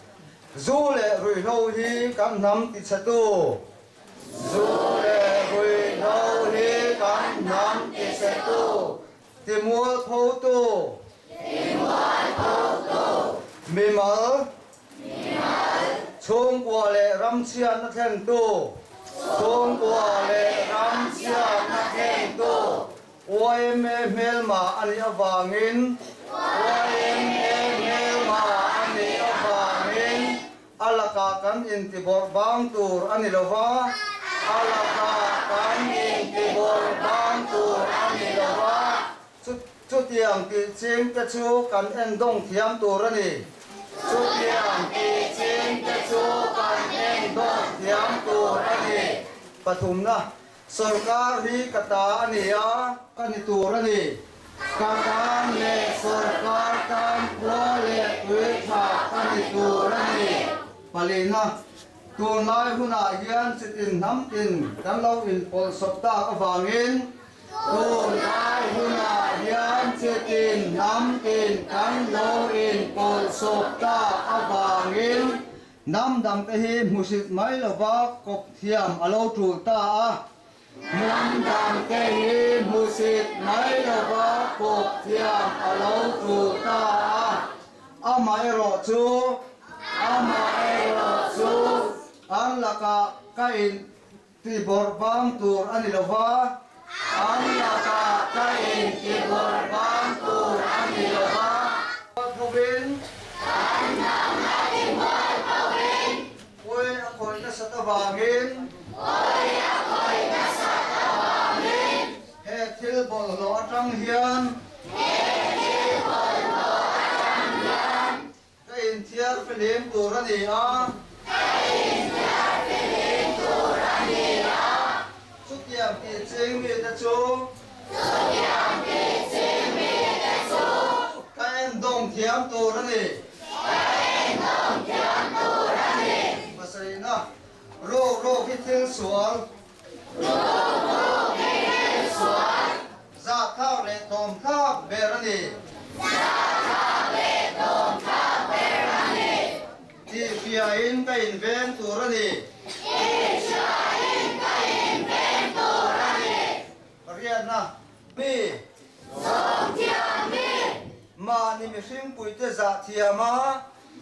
Zu leh ruihhlo hi kan hnam tichhetu. Zu leh ruihhlo hi kan hnam tichhetu. Timualphotu. Timualphotu. Mimal. Mimal. Chhungkua leh ramchhiatna thlentu. Chhungkua leh ramchhiatna thlentu. Yma hmelma a nih avangin yma hmelma a nih avangin a lakah kan intibawrh bang tur a ni lo va, a lakah kan intibawrh bang tur a ni lo va, chutiang tih ching te chu kan endawng thiam tur a ni. Chutiang tih ching te chu kan endawng thiam tur a ni. Pathumna. Sorkar hi ka ta a ni a, ka ni tur a ni. Ka tan leh sorkar tan khua leh tui tha ka ni tur a ni. Palina, Tunlai hunah hian chitin hnam tin kan lo inpawlhsawp tak avangin Tunlai hunah hian chitin hnam tin kan lo inpawlhsawp tak avangin Hnam dangte hi hmusit mai lova kawp thiam a lo tul ta a. Hnam dangte hi hmusit mai lova kawp thiam a lo tul ta a. Amaherawh chu, amaherawh chu an lakah ka in Ti bawrh bang tur a ni lo va. An lakah ka in ti bawrh bang tur a ni lo va. Thovin. An hnam a ti mual thovin. Pawi a khawih nasat avangin. Pawi a khawih nasat avangin. He thil bawlhhlawh atang hian. He thil bawlhhlawh atang hian. Ka inthiar fihlim tur a ni a. Ka inthiar fihlim tur a ni a. Chutiang tih ching mite chu. Chutiang tih ching mite chu. Ka endawng thiam tur a ni. Ka endawng thiam tur a ni. Pasarihna, Ruk ruk hi thil sual. Ruk ruk hi thil sual. Zahthlak leh tlawmthlak ber a ni. Zahthlak leh tlawmthlak ber a ni. Tihhriain ka inveng tur a ni. Tihhriain ka inveng tur a ni. Pariatna, Mi. Zawmthiam mi. Mahni mihringpuite zahthiam a.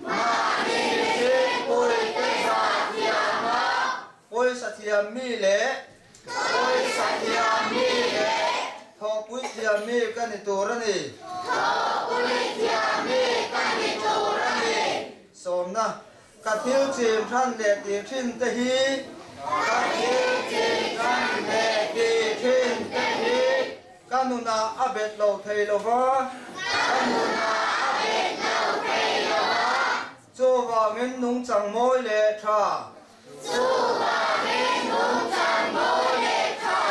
Mahni mihringpuite zahthiam a. Pawisa thiam mi leh. Pawisa thiam mi leh thawhpui thiam mi ka ni tur a ni. Thawhpui thiam mi ka ni tur a ni. Sawmna, Ka thil chin than leh tih thin te hi. Ka thil chin than leh tih thin te hi ka nunah a bet lo thei lo va. Ka nunah a bet lo thei lo va. Chuvangin nungchang mawi leh tha. Chuvangin nungchang mawi leh tha.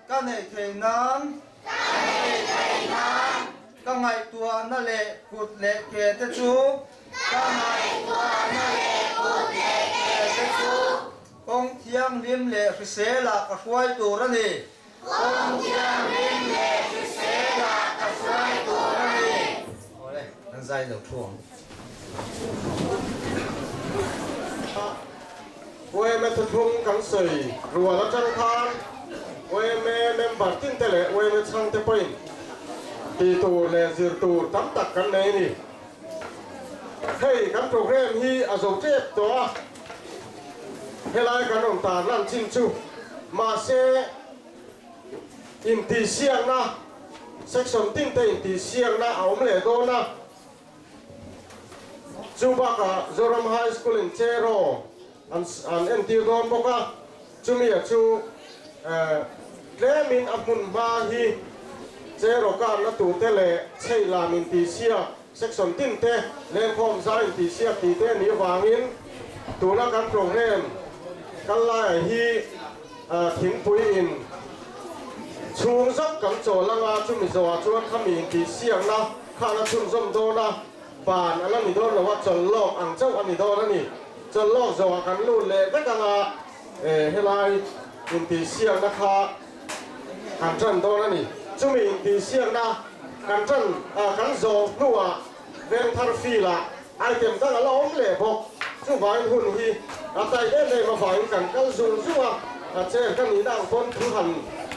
Ka neih theih nan. Ka neih theih nan. Ka ngaihtuahna leh kut leh ke te chu. Ka ngaihtuahna leh kut leh ke te chu. Kawng thianghlim leh hriselah ka hruai tur a ni. Kawng thianghlim leh hriselah ka hruai tur a ni. Awle, an zai lo thu ang. Yma thuthlung kan sawi rual atang khan yma member tin te leh yma chhang te pawhin tih tur leh zir tur tam tak kan nei a ni. Hei kan program hi a zo tep tawh a, helai kan rawn tar lan chin chu mahse intihsiakna section tin te intihsiakna a awm leh dawn a. Chu bakah Zoram High School in Cheraw an an entir dawn bawk a, chumi a chu tlemin a hmun hma hi Cheraw karna turte leh chheih lam intihsiak section tin te lengkhawm zai intihsiak tih te a nih avangin tuna kan program kal laiah hi thingpui in chhung zauh kan chawl anga chumi zawhah chuan khami intihsiakna Khan a chhunzawm dawn a, ban a la ni dawn lo a, chawl lawk ang chauh a ni dawn a ni. Chawl lawk zawhah kan lut leh vek ang a, helai intihsiakna kha kan tan dawn a ni. Chumi intihsiakna kan tan kan zawh hnuah Vengthar field-ah item dang a la awm leh bawk. Chuvangin hun hi a taih em em avangin kan kal zung zung a, a chair ka nihna ang pawn thu han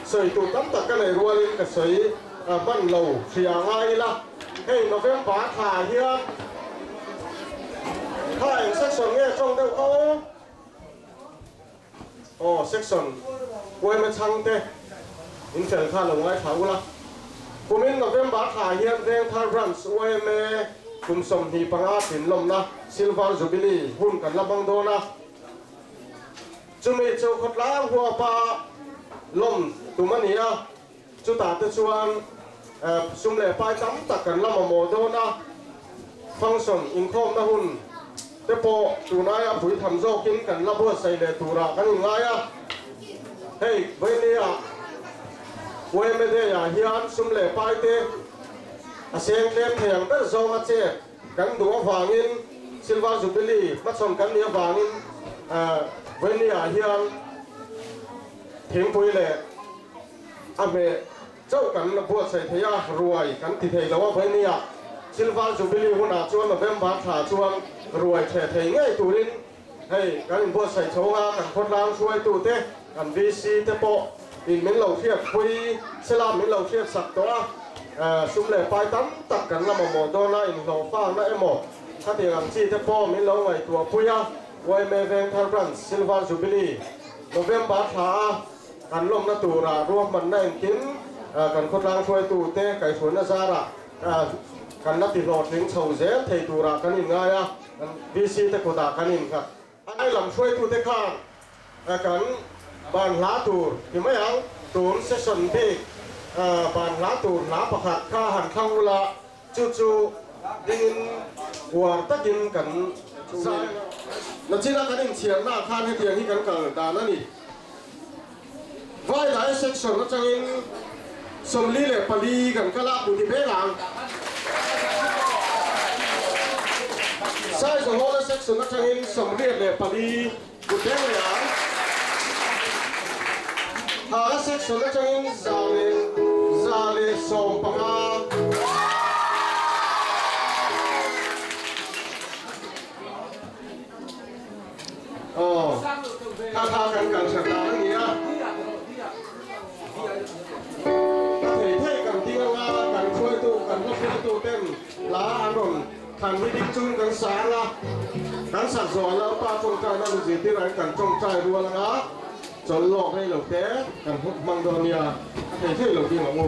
sawi tur tam tak ka nei rualin ka sawi. Hman lo hria ngai ila, hei November thla hian kha eng section nge tawng deuh kha aw? Aw section Uaima chhangte in fel kha lo ngaithla ula. Kumin November thla hian Vengthar Branch YMA kum 25 tlinlawmna Silver Jubilee hun kan la hmang dawn a. Chumi chu khawtlang huapa lawm tum a ni a. Chutah te chuan sum leh pai tam tak kan la mamawh dawn a, function inkhawmna hun te pawh tunaia pui tham zawkin kan la buatsaih leh turah kan inngai a. Hei Vawinia yma Day-ah hian sum leh pai te a seng tlem thei ang ber zawng a chet kan duh avangin Silver Jubilee hmachhawn kan nih avangin Vawinia hian thingpui leh A hmeh chauh kan buatsaih thei a, ruai kan ti thei lo a, Vawinia Silver Jubilee hunah chuan November thla chuan ruai theh thei ngei turin hei kan inbuatsaih chho anga kan khawtlang hruaitute, kan VC te pawh in min lo hriatpui sela min lo hriatsak tawh a, sum leh pai tam tak kan la mamawh dawn a, inhlawhfakna emaw khatiang ang chi te pawh min lo ngaihtuahpui a, yma Vengthar Branch Silver Jubilee November thla a Kan lawmna tura ruahmanna engkim kan khawtlang hruaitute kaihhruaina zarah kan la tihlawhtling chho zel thei turah kan inngai a, kan VC te kutah kan innghat. Ai lam hruaitute khan kan ban hla tur ti mai ang, tun session bik ban hla tur hla pakhat kha han thlang ula, chu chu dingin uar takin kan zai. Nachina kan inchhiarna khan hetiang hi kan kal dan a ni. Vailai section atangin 44 kan kal a, kuti veng ang. Saizahawla section atangin 84 kut veng leh ang. Hala section atangin 115. Aw, kha kha kan kal that dan a ni a. A thei thei kan ding anga kan hruaitu, kan hla hruaitu ten hla an rawn thlan hi ding chungin kan sa anga, kan sak zawh Lalpa tawngtaina an zirtir ah hian kan tawngtai rual anga chawl lawk rei lo te kan hmang dawn nia, a thei thei lo ding ang u.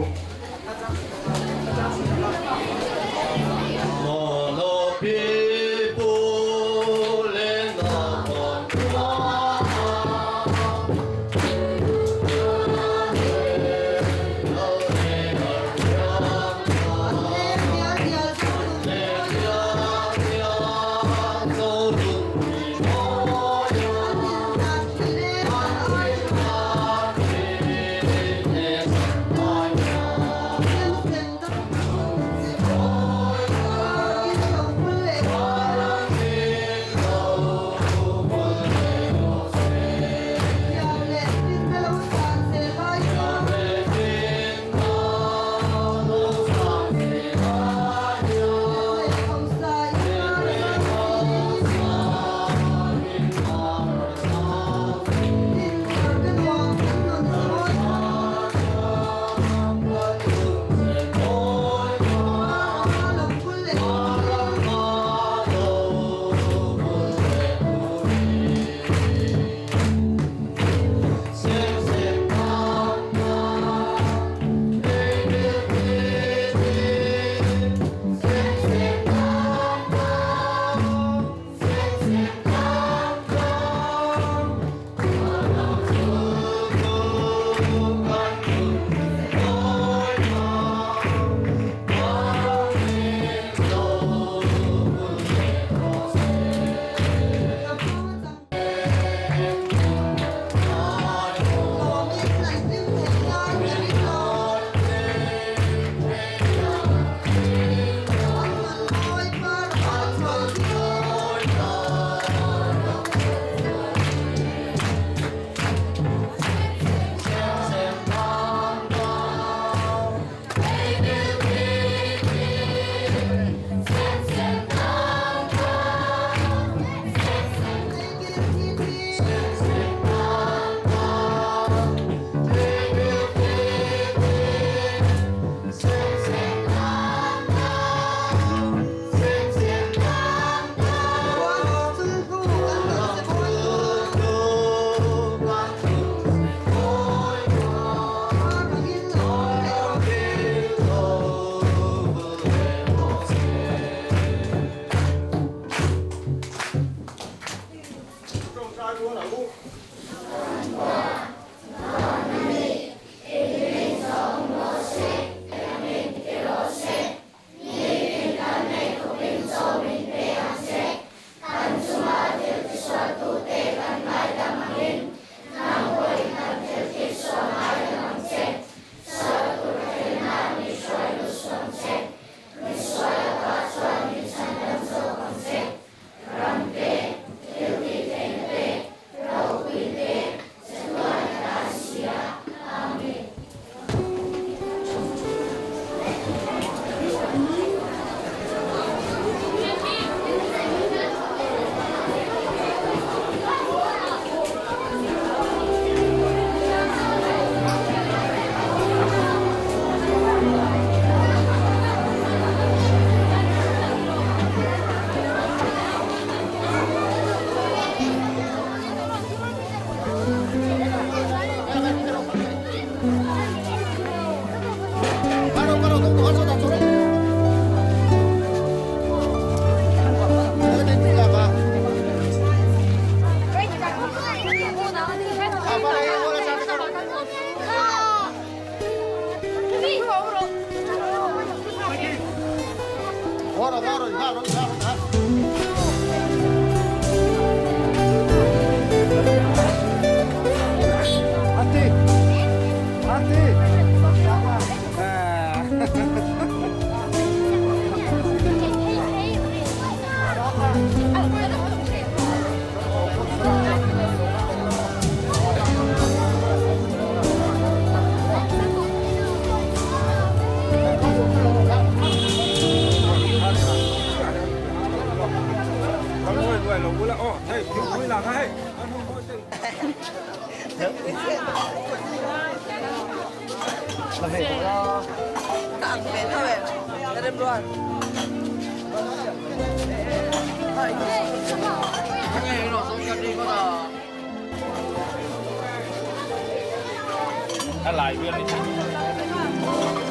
A lai vel ni.